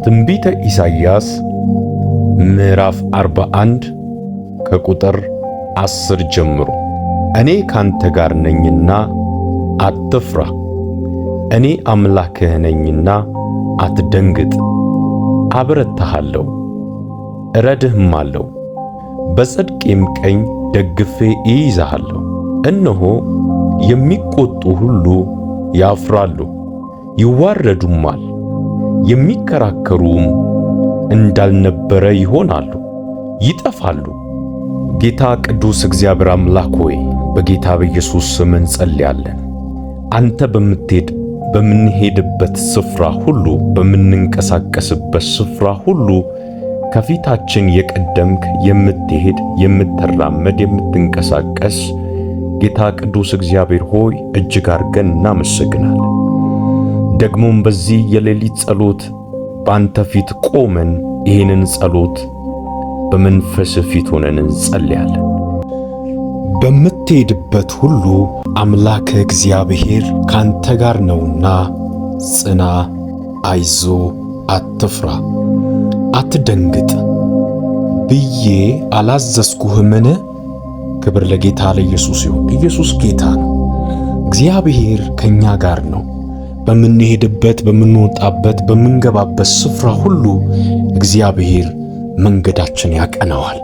ትንቢተ ኢሳይያስ ምዕራፍ 41 ከቁጥር 10 ጀምሮ እኔ ካንተ ጋር ነኝና አትፍራ፣ እኔ አምላክህ ነኝና አትደንግጥ። አበረታሃለሁ፣ እረድህማለሁ፣ በጽድቄም ቀኝ ደግፌ እይዝሃለሁ። እነሆ የሚቆጡ ሁሉ ያፍራሉ ይዋረዱማል፣ የሚከራከሩም እንዳልነበረ ይሆናሉ፣ ይጠፋሉ። ጌታ ቅዱስ እግዚአብሔር አምላክ ሆይ በጌታ በኢየሱስ ስም እንጸልያለን። አንተ በምትሄድ በምንሄድበት ስፍራ ሁሉ በምንንቀሳቀስበት ስፍራ ሁሉ ከፊታችን የቀደምክ የምትሄድ፣ የምትራመድ፣ የምትንቀሳቀስ ጌታ ቅዱስ እግዚአብሔር ሆይ እጅግ አድርገን እናመሰግናለን። ደግሞም በዚህ የሌሊት ጸሎት በአንተ ፊት ቆመን ይህንን ጸሎት በመንፈስ ፊት ሆነን እንጸልያለን። በምትሄድበት ሁሉ አምላክ እግዚአብሔር ካንተ ጋር ነውና ጽና፣ አይዞ፣ አትፍራ፣ አትደንግጥ ብዬ አላዘዝኩህምን? ክብር ለጌታ ለኢየሱስ ይሁን። ኢየሱስ ጌታ ነው። እግዚአብሔር ከኛ ጋር ነው። በምንሄድበት፣ በምንወጣበት፣ በምንገባበት ስፍራ ሁሉ እግዚአብሔር መንገዳችን ያቀናዋል።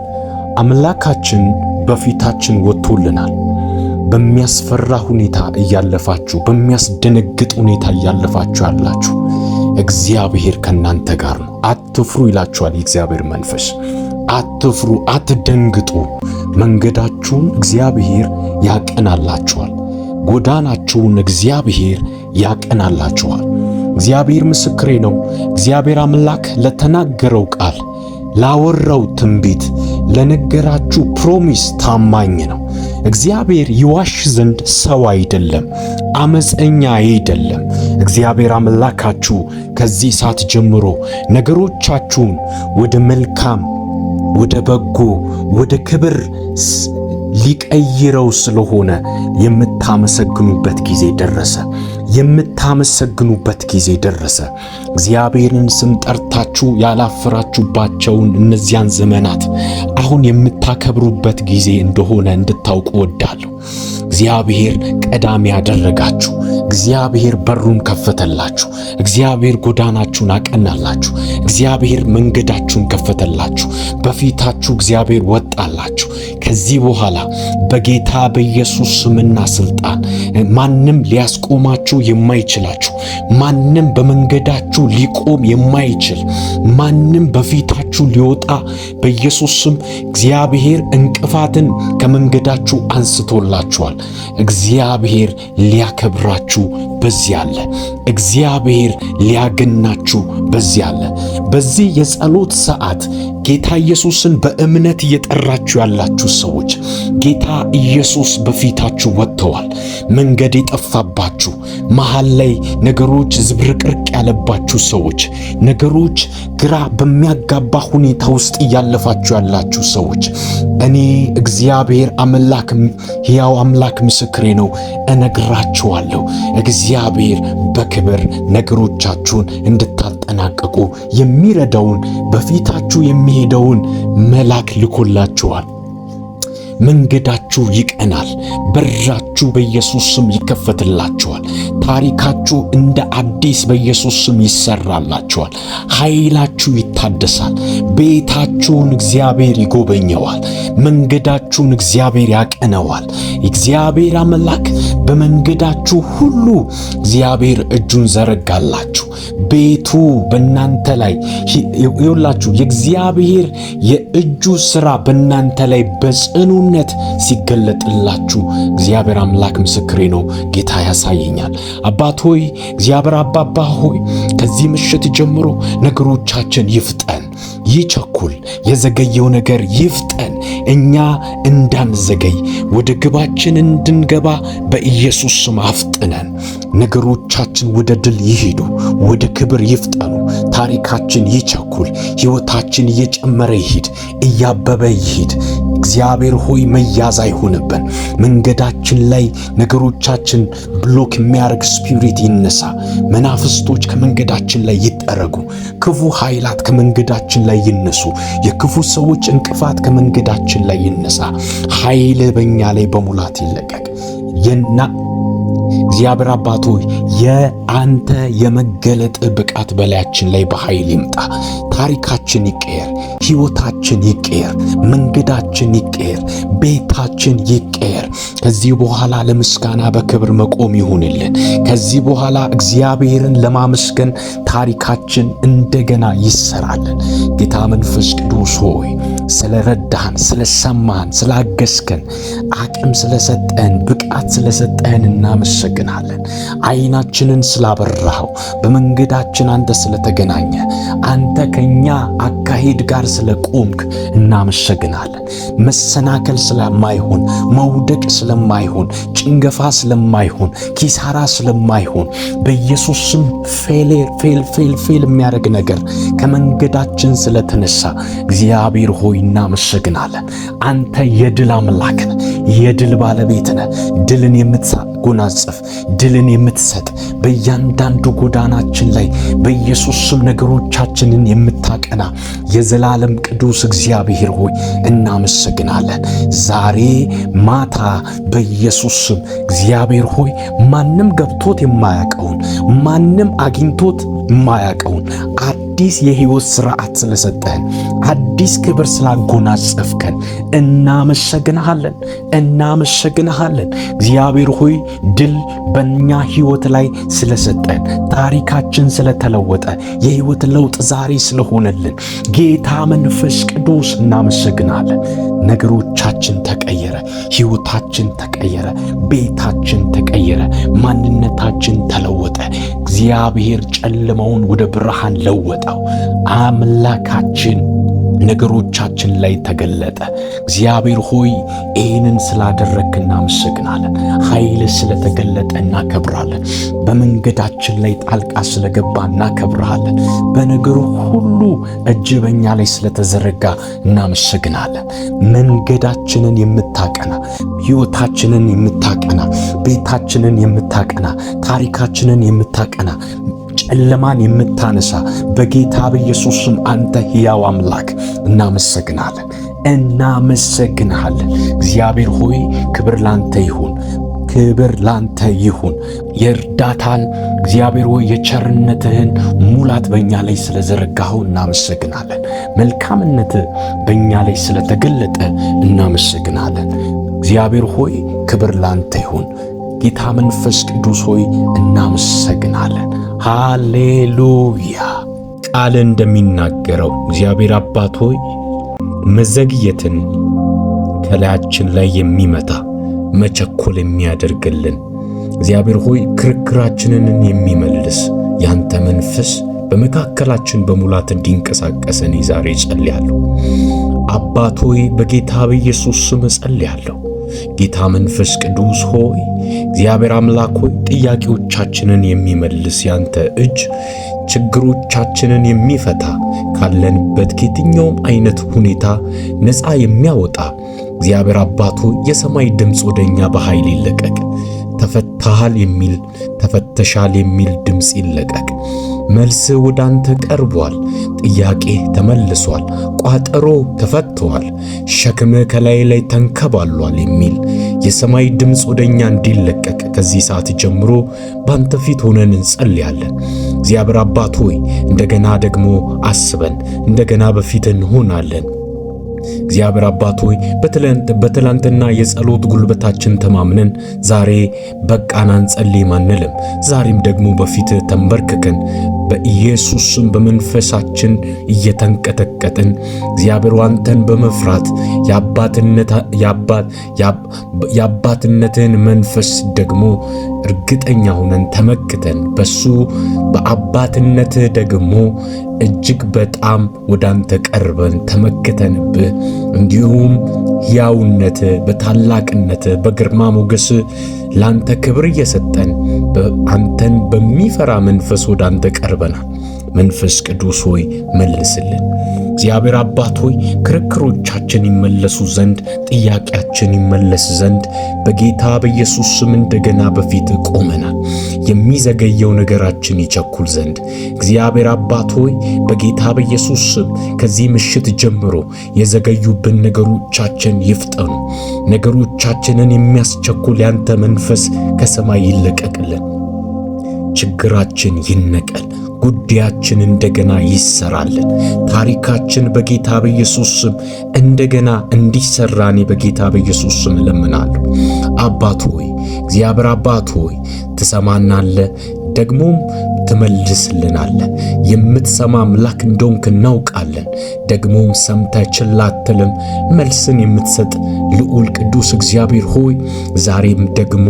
አምላካችን በፊታችን ወጥቶልናል። በሚያስፈራ ሁኔታ እያለፋችሁ፣ በሚያስደነግጥ ሁኔታ እያለፋችሁ ያላችሁ እግዚአብሔር ከናንተ ጋር ነው። አትፍሩ ይላችኋል የእግዚአብሔር መንፈስ። አትፍሩ፣ አትደንግጡ። መንገዳችሁን እግዚአብሔር ያቀናላችኋል። ጎዳናችሁን እግዚአብሔር ያቀናላችኋል። እግዚአብሔር ምስክሬ ነው። እግዚአብሔር አምላክ ለተናገረው ቃል፣ ላወራው ትንቢት፣ ለነገራችሁ promise ታማኝ ነው። እግዚአብሔር ይዋሽ ዘንድ ሰው አይደለም፣ አመፀኛ አይደለም። እግዚአብሔር አምላካችሁ ከዚህ ሰዓት ጀምሮ ነገሮቻችሁን ወደ መልካም፣ ወደ በጎ፣ ወደ ክብር ሊቀይረው ስለሆነ የምታመሰግኑበት ጊዜ ደረሰ። የምታመሰግኑበት ጊዜ ደረሰ። እግዚአብሔርን ስም ጠርታችሁ ያላፈራችሁባቸውን እነዚያን ዘመናት አሁን የምታከብሩበት ጊዜ እንደሆነ እንድታውቁ እወዳለሁ። እግዚአብሔር ቀዳሚ ያደረጋችሁ፣ እግዚአብሔር በሩን ከፈተላችሁ፣ እግዚአብሔር ጎዳናችሁን አቀናላችሁ፣ እግዚአብሔር መንገዳችሁን ከፈተላችሁ፣ በፊታችሁ እግዚአብሔር ወጣላችሁ። ከዚህ በኋላ በጌታ በኢየሱስ ስምና ስልጣን ማንም ሊያስቆማችሁ የማይችላችሁ፣ ማንም በመንገዳችሁ ሊቆም የማይችል፣ ማንም በፊታችሁ ሊወጣ በኢየሱስ ስም እግዚአብሔር እንቅፋትን ከመንገዳችሁ አንስቶላችኋል። እግዚአብሔር ሊያከብራችሁ በዚህ አለ። እግዚአብሔር ሊያገናችሁ በዚህ አለ። በዚህ የጸሎት ሰዓት ጌታ ኢየሱስን በእምነት እየጠራችሁ ያላችሁ ሰዎች ጌታ ኢየሱስ በፊታችሁ ወጥተዋል። መንገድ የጠፋባችሁ፣ መሃል ላይ ነገሮች ዝብርቅርቅ ያለባችሁ ሰዎች፣ ነገሮች ግራ በሚያጋባ ሁኔታ ውስጥ እያለፋችሁ ያላችሁ ሰዎች እኔ እግዚአብሔር አምላክ ሕያው አምላክ ምስክሬ ነው፣ እነግራችኋለሁ እግዚአብሔር በክብር ነገሮቻችሁን እንድታጠናቅቁ የሚረዳውን በፊታችሁ የሚሄደውን መልአክ ልኮላችኋል። መንገዳችሁ ይቀናል። በራችሁ በኢየሱስ ስም ይከፈትላችኋል። ታሪካችሁ እንደ አዲስ በኢየሱስ ስም ይሰራላችኋል። ኃይላችሁ ይታደሳል። ቤታችሁን እግዚአብሔር ይጎበኘዋል። መንገዳችሁን እግዚአብሔር ያቀነዋል። እግዚአብሔር አምላክ በመንገዳችሁ ሁሉ እግዚአብሔር እጁን ዘረጋላችሁ። ቤቱ በእናንተ ላይ ይውላችሁ። የእግዚአብሔር የእጁ ሥራ በእናንተ ላይ በጽኑነት ሲገለጥላችሁ እግዚአብሔር አምላክ ምስክሬ ነው። ጌታ ያሳየኛል። አባት ሆይ፣ እግዚአብሔር አባባ ሆይ፣ ከዚህ ምሽት ጀምሮ ነገሮቻችን ይፍጠን፣ ይቸኩል። የዘገየው ነገር ይፍጠን። እኛ እንዳንዘገይ ወደ ግባችን እንድንገባ በኢየሱስ ስም አፍጥነን። ነገሮቻችን ወደ ድል ይሄዱ፣ ወደ ክብር ይፍጠኑ። ታሪካችን ይቸኩል። ሕይወታችን እየጨመረ ይሂድ፣ እያበበ ይሂድ። እግዚአብሔር ሆይ መያዝ አይሁንብን። መንገዳችን ላይ ነገሮቻችን block የሚያደርግ spirit ይነሳ። መናፍስቶች ከመንገዳችን ላይ ይጠረጉ። ክፉ ኃይላት ከመንገዳችን ላይ ይነሱ። የክፉ ሰዎች እንቅፋት ከመንገዳችን ላይ ይነሳ። ኃይል በእኛ ላይ በሙላት ይለቀቅ። የና እግዚአብሔር አባት ሆይ የአንተ የመገለጥ ብቃት በላያችን ላይ በኃይል ይምጣ። ታሪካችን ይቀየር፣ ሕይወታችን ይቀየር፣ መንገዳችን ይቀየር፣ ቤታችን ይቀየር። ከዚህ በኋላ ለምስጋና በክብር መቆም ይሁንልን። ከዚህ በኋላ እግዚአብሔርን ለማመስገን ታሪካችን እንደገና ይሰራልን። ጌታ መንፈስ ቅዱስ ሆይ ስለረዳህን፣ ስለሰማህን፣ ስላገዝከን፣ አቅም ስለሰጠን፣ ብቃት ስለሰጠን እናመሰግናለን። ዓይናችንን ስላበራኸው፣ በመንገዳችን አንተ ስለተገናኘ፣ አንተ ከኛ አካሄድ ጋር ስለቆምክ እናመሰግናለን። መሰናከል ስለማይሆን፣ መውደቅ ስለማይሆን፣ ጭንገፋ ስለማይሆን፣ ኪሳራ ስለማይሆን በኢየሱስ ስም fail fail fail fail የሚያደርግ ነገር ከመንገዳችን ስለተነሳ እግዚአብሔር ሆይ እናመሰግናለን። አንተ የድል አምላክ ነህ፣ የድል ባለቤት ነህ። ድልን የምታጎናጽፍ፣ ድልን የምትሰጥ፣ በእያንዳንዱ ጎዳናችን ላይ በኢየሱስ ስም ነገሮቻችንን የምታቀና የዘላለም ቅዱስ እግዚአብሔር ሆይ እናመሰግናለን። ዛሬ ማታ በኢየሱስ ስም እግዚአብሔር ሆይ ማንም ገብቶት የማያውቀውን፣ ማንም አግኝቶት የማያውቀውን አዲስ የህይወት ስርዓት ስለሰጠህን፣ አዲስ ክብር ስላጎናጸፍከን እናመሰግንሃለን፣ እናመሰግንሃለን። እግዚአብሔር ሆይ ድል በእኛ ህይወት ላይ ስለሰጠን፣ ታሪካችን ስለተለወጠ፣ የህይወት ለውጥ ዛሬ ስለሆነልን ጌታ መንፈስ ቅዱስ እናመሰግናለን። ነገሮቻችን ተቀየረ፣ ህይወታችን ተቀየረ፣ ቤታችን ተቀየረ፣ ማንነታችን ተለወጠ። እግዚአብሔር ጨለማውን ወደ ብርሃን ለወጠው። አምላካችን ነገሮቻችን ላይ ተገለጠ። እግዚአብሔር ሆይ ይህንን ስላደረግክ እናመሰግናለን። ኃይል ስለተገለጠ እናከብራለን። በመንገዳችን ላይ ጣልቃ ስለገባ እናከብርሃለን። በነገሩ ሁሉ እጅ በእኛ ላይ ስለተዘረጋ እናመሰግናለን። መንገዳችንን የምታቀና፣ ሕይወታችንን የምታቀና፣ ቤታችንን የምታቀና፣ ታሪካችንን የምታቀና፣ ጨለማን የምታነሳ በጌታ በኢየሱስ ስም አንተ ሕያው አምላክ እናመሰግናለን፣ እናመሰግንሃለን። እግዚአብሔር ሆይ ክብር ላንተ ይሁን፣ ክብር ላንተ ይሁን። የእርዳታን እግዚአብሔር ሆይ የቸርነትህን ሙላት በእኛ ላይ ስለዘረጋኸው እናመሰግናለን። መልካምነትህ በእኛ ላይ ስለተገለጠ እናመሰግናለን። እግዚአብሔር ሆይ ክብር ላንተ ይሁን። ጌታ መንፈስ ቅዱስ ሆይ እናመሰግናለን። ሃሌሉያ። ቃል እንደሚናገረው እግዚአብሔር አባት ሆይ መዘግየትን ከላያችን ላይ የሚመታ፣ መቸኮል የሚያደርግልን፣ እግዚአብሔር ሆይ ክርክራችንን የሚመልስ ያንተ መንፈስ በመካከላችን በሙላት እንዲንቀሳቀስ እኔ ዛሬ እጸልያለሁ። አባት ሆይ በጌታ በኢየሱስ ስም እጸልያለሁ። ጌታ መንፈስ ቅዱስ ሆይ፣ እግዚአብሔር አምላክ ሆይ፣ ጥያቄዎቻችንን የሚመልስ ያንተ እጅ፣ ችግሮቻችንን የሚፈታ፣ ካለንበት ከየትኛውም አይነት ሁኔታ ነፃ የሚያወጣ እግዚአብሔር አባት ሆይ የሰማይ ድምፅ ወደኛ በኃይል ይለቀቅ። ተፈታሃል የሚል፣ ተፈተሻል የሚል ድምፅ ይለቀቅ። መልስ ወደ አንተ ቀርቧል። ጥያቄ ተመልሷል። ቋጠሮ ተፈቷል። ሸክም ከላይ ላይ ተንከባሏል የሚል የሰማይ ድምፅ ወደኛ እንዲለቀቅ ከዚህ ሰዓት ጀምሮ ባንተ ፊት ሆነን እንጸልያለን። እግዚአብሔር አባት ሆይ እንደገና ደግሞ አስበን፣ እንደገና በፊት እንሆናለን። እግዚአብሔር አባት ሆይ በትላንትና የጸሎት ጉልበታችን ተማምነን ዛሬ በቃን አንጸልይም አንልም። ዛሬም ደግሞ በፊት ተንበርክከን በኢየሱስ ስም በመንፈሳችን እየተንቀጠቀጥን እግዚአብሔር አንተን በመፍራት የአባትነትህን መንፈስ ደግሞ እርግጠኛ ሆነን ተመክተን በሱ በአባትነትህ ደግሞ እጅግ በጣም ወዳንተ ቀርበን ተመክተንብህ እንዲሁም ሕያውነትህ በታላቅነትህ በግርማ ሞገስ ላንተ ክብር እየሰጠን አንተን በሚፈራ መንፈስ ወደ አንተ ቀርበናል። መንፈስ ቅዱስ ሆይ መልስልን። እግዚአብሔር አባት ሆይ ክርክሮቻችን ይመለሱ ዘንድ፣ ጥያቄያችን ይመለስ ዘንድ በጌታ በኢየሱስ ስም እንደገና በፊት ቆመናል። የሚዘገየው ነገራችን ይቸኩል ዘንድ እግዚአብሔር አባት ሆይ በጌታ በኢየሱስ ስም ከዚህ ምሽት ጀምሮ የዘገዩብን ነገሮቻችን ይፍጠኑ። ነገሮቻችንን የሚያስቸኩል ያንተ መንፈስ ከሰማይ ይለቀቅልን። ችግራችን ይነቀል። ጉዳያችን እንደገና ይሰራልን። ታሪካችን በጌታ በኢየሱስ ስም እንደገና እንዲሰራ እኔ በጌታ በኢየሱስ ስም እለምናለሁ። አባት ሆይ፣ እግዚአብሔር አባት ሆይ፣ ትሰማናለህ፣ ደግሞም ትመልስልናለህ። የምትሰማ አምላክ እንደሆንክ እናውቃለን። ደግሞም ሰምተህ ችላ አትልም። መልስን የምትሰጥ ልዑል ቅዱስ እግዚአብሔር ሆይ፣ ዛሬም ደግሞ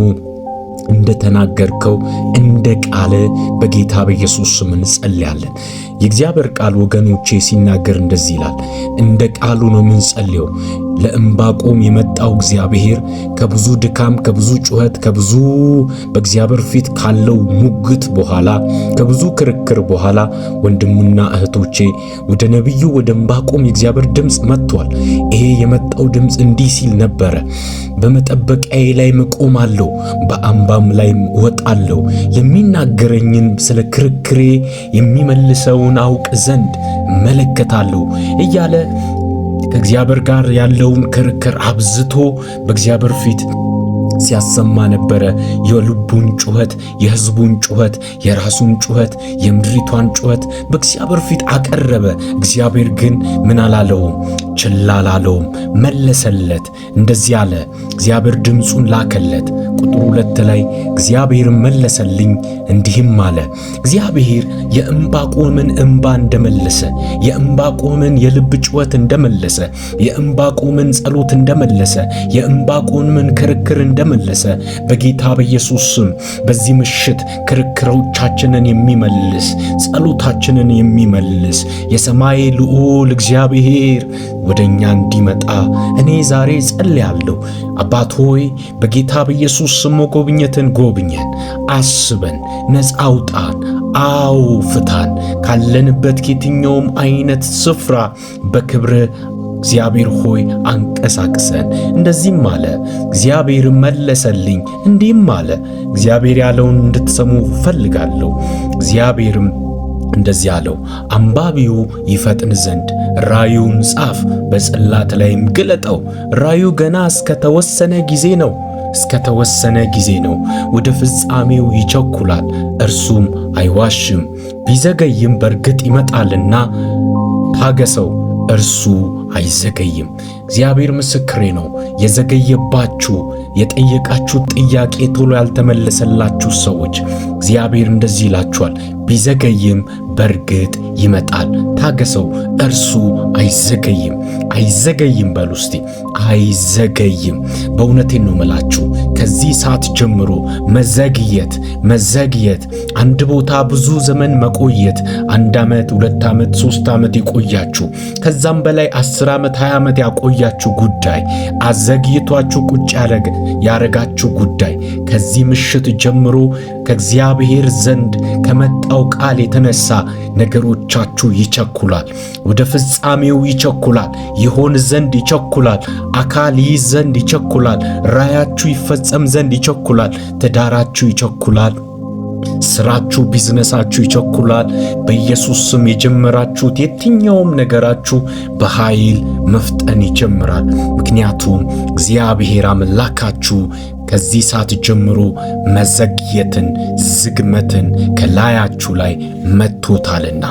እንደተናገርከው እንደ ቃል በጌታ በኢየሱስ ስም እንጸልያለን። የእግዚአብሔር ቃል ወገኖቼ ሲናገር እንደዚህ ይላል፣ እንደ ቃሉ ነው የምንጸልየው። ለዕንባቆም የመጣው እግዚአብሔር ከብዙ ድካም፣ ከብዙ ጩኸት፣ ከብዙ በእግዚአብሔር ፊት ካለው ሙግት በኋላ፣ ከብዙ ክርክር በኋላ ወንድሙና እህቶቼ ወደ ነቢዩ ወደ ዕንባቆም የእግዚአብሔር ድምፅ መጥቷል። ይሄ የመጣው ድምፅ እንዲህ ሲል ነበረ፣ በመጠበቂያዬ ላይ እቆማለሁ፣ በአምባም ላይ እወጣለሁ፣ የሚናገረኝን ስለ ክርክሬ የሚመልሰውን አውቅ ዘንድ እመለከታለሁ እያለ ከእግዚአብሔር ጋር ያለውን ክርክር አብዝቶ በእግዚአብሔር ፊት ሲያሰማ ነበረ። የልቡን ጩኸት፣ የሕዝቡን ጩኸት፣ የራሱን ጩኸት፣ የምድሪቷን ጩኸት በእግዚአብሔር ፊት አቀረበ። እግዚአብሔር ግን ምን አላለውም? ችላ አላለውም፣ መለሰለት። እንደዚህ አለ። እግዚአብሔር ድምፁን ላከለት። ቁጥር 2 ላይ እግዚአብሔር መለሰልኝ እንዲህም አለ። እግዚአብሔር የዕንባቆምን እንባ እንደመለሰ፣ የዕንባቆምን የልብ ጩኸት እንደመለሰ፣ የዕንባቆምን ጸሎት እንደመለሰ፣ የዕንባቆምን ክርክር እንደመለሰ በጌታ በኢየሱስ ስም በዚህ ምሽት ክርክሮቻችንን የሚመልስ፣ ጸሎታችንን የሚመልስ የሰማይ ልዑል እግዚአብሔር ወደኛ እንዲመጣ እኔ ዛሬ ጸልያለሁ። አባት ሆይ በጌታ በኢየሱስ ስም መጎብኘትን ጎብኘን፣ አስበን፣ ነፃ አውጣን፣ አው ፍታን፣ ካለንበት ከየትኛውም አይነት ስፍራ በክብር እግዚአብሔር ሆይ አንቀሳቅሰን። እንደዚህም አለ፣ እግዚአብሔር መለሰልኝ እንዲህም አለ። እግዚአብሔር ያለውን እንድትሰሙ እፈልጋለሁ። እግዚአብሔርም እንደዚህ አለው፣ አንባቢው ይፈጥን ዘንድ ራእዩን ጻፍ፣ በጽላት ላይም ግለጠው። ራእዩ ገና እስከተወሰነ ጊዜ ነው፣ እስከተወሰነ ጊዜ ነው። ወደ ፍጻሜው ይቸኩላል፣ እርሱም አይዋሽም። ቢዘገይም በእርግጥ ይመጣልና ታገሰው፣ እርሱ አይዘገይም። እግዚአብሔር ምስክሬ ነው። የዘገየባችሁ፣ የጠየቃችሁ ጥያቄ ቶሎ ያልተመለሰላችሁ ሰዎች እግዚአብሔር እንደዚህ ይላችኋል፣ ቢዘገይም በእርግጥ ይመጣል። ታገሰው፣ እርሱ አይዘገይም። አይዘገይም በሉ እስቲ፣ አይዘገይም። በእውነቴን ነው የምላችሁ፣ ከዚህ ሰዓት ጀምሮ መዘግየት መዘግየት፣ አንድ ቦታ ብዙ ዘመን መቆየት፣ 1 ዓመት፣ 2 ዓመት፣ 3 ዓመት የቆያችሁ፣ ከዛም በላይ 10 ዓመት፣ 20 ዓመት ያቆያችሁ ጉዳይ፣ አዘግይቷችሁ ቁጭ ያረጋችሁ ጉዳይ ከዚህ ምሽት ጀምሮ ከእግዚአብሔር ዘንድ ከመጣው ቃል የተነሳ ነገሮቻችሁ ይቸኩላል። ወደ ፍጻሜው ይቸኩላል። ይሆን ዘንድ ይቸኩላል። አካል ይይዝ ዘንድ ይቸኩላል። ራያችሁ ይፈጸም ዘንድ ይቸኩላል። ትዳራችሁ ይቸኩላል። ስራችሁ፣ ቢዝነሳችሁ ይቸኩላል። በኢየሱስ ስም የጀመራችሁት የትኛውም ነገራችሁ በኃይል መፍጠን ይጀምራል። ምክንያቱም እግዚአብሔር አምላካችሁ ከዚህ ሰዓት ጀምሮ መዘግየትን፣ ዝግመትን ከላያችሁ ላይ መጥቶታልና።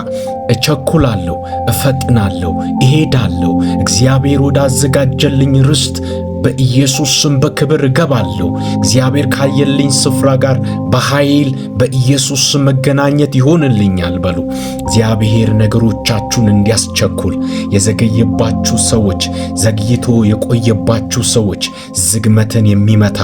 እቸኩላለሁ፣ እፈጥናለሁ፣ እሄዳለሁ። እግዚአብሔር ወዳዘጋጀልኝ ርስት በኢየሱስ ስም በክብር እገባለሁ። እግዚአብሔር ካየልኝ ስፍራ ጋር በኃይል በኢየሱስ ስም መገናኘት ይሆንልኛል በሉ። እግዚአብሔር ነገሮቻችሁን እንዲያስቸኩል፣ የዘገየባችሁ ሰዎች፣ ዘግይቶ የቆየባችሁ ሰዎች ዝግመትን የሚመታ፣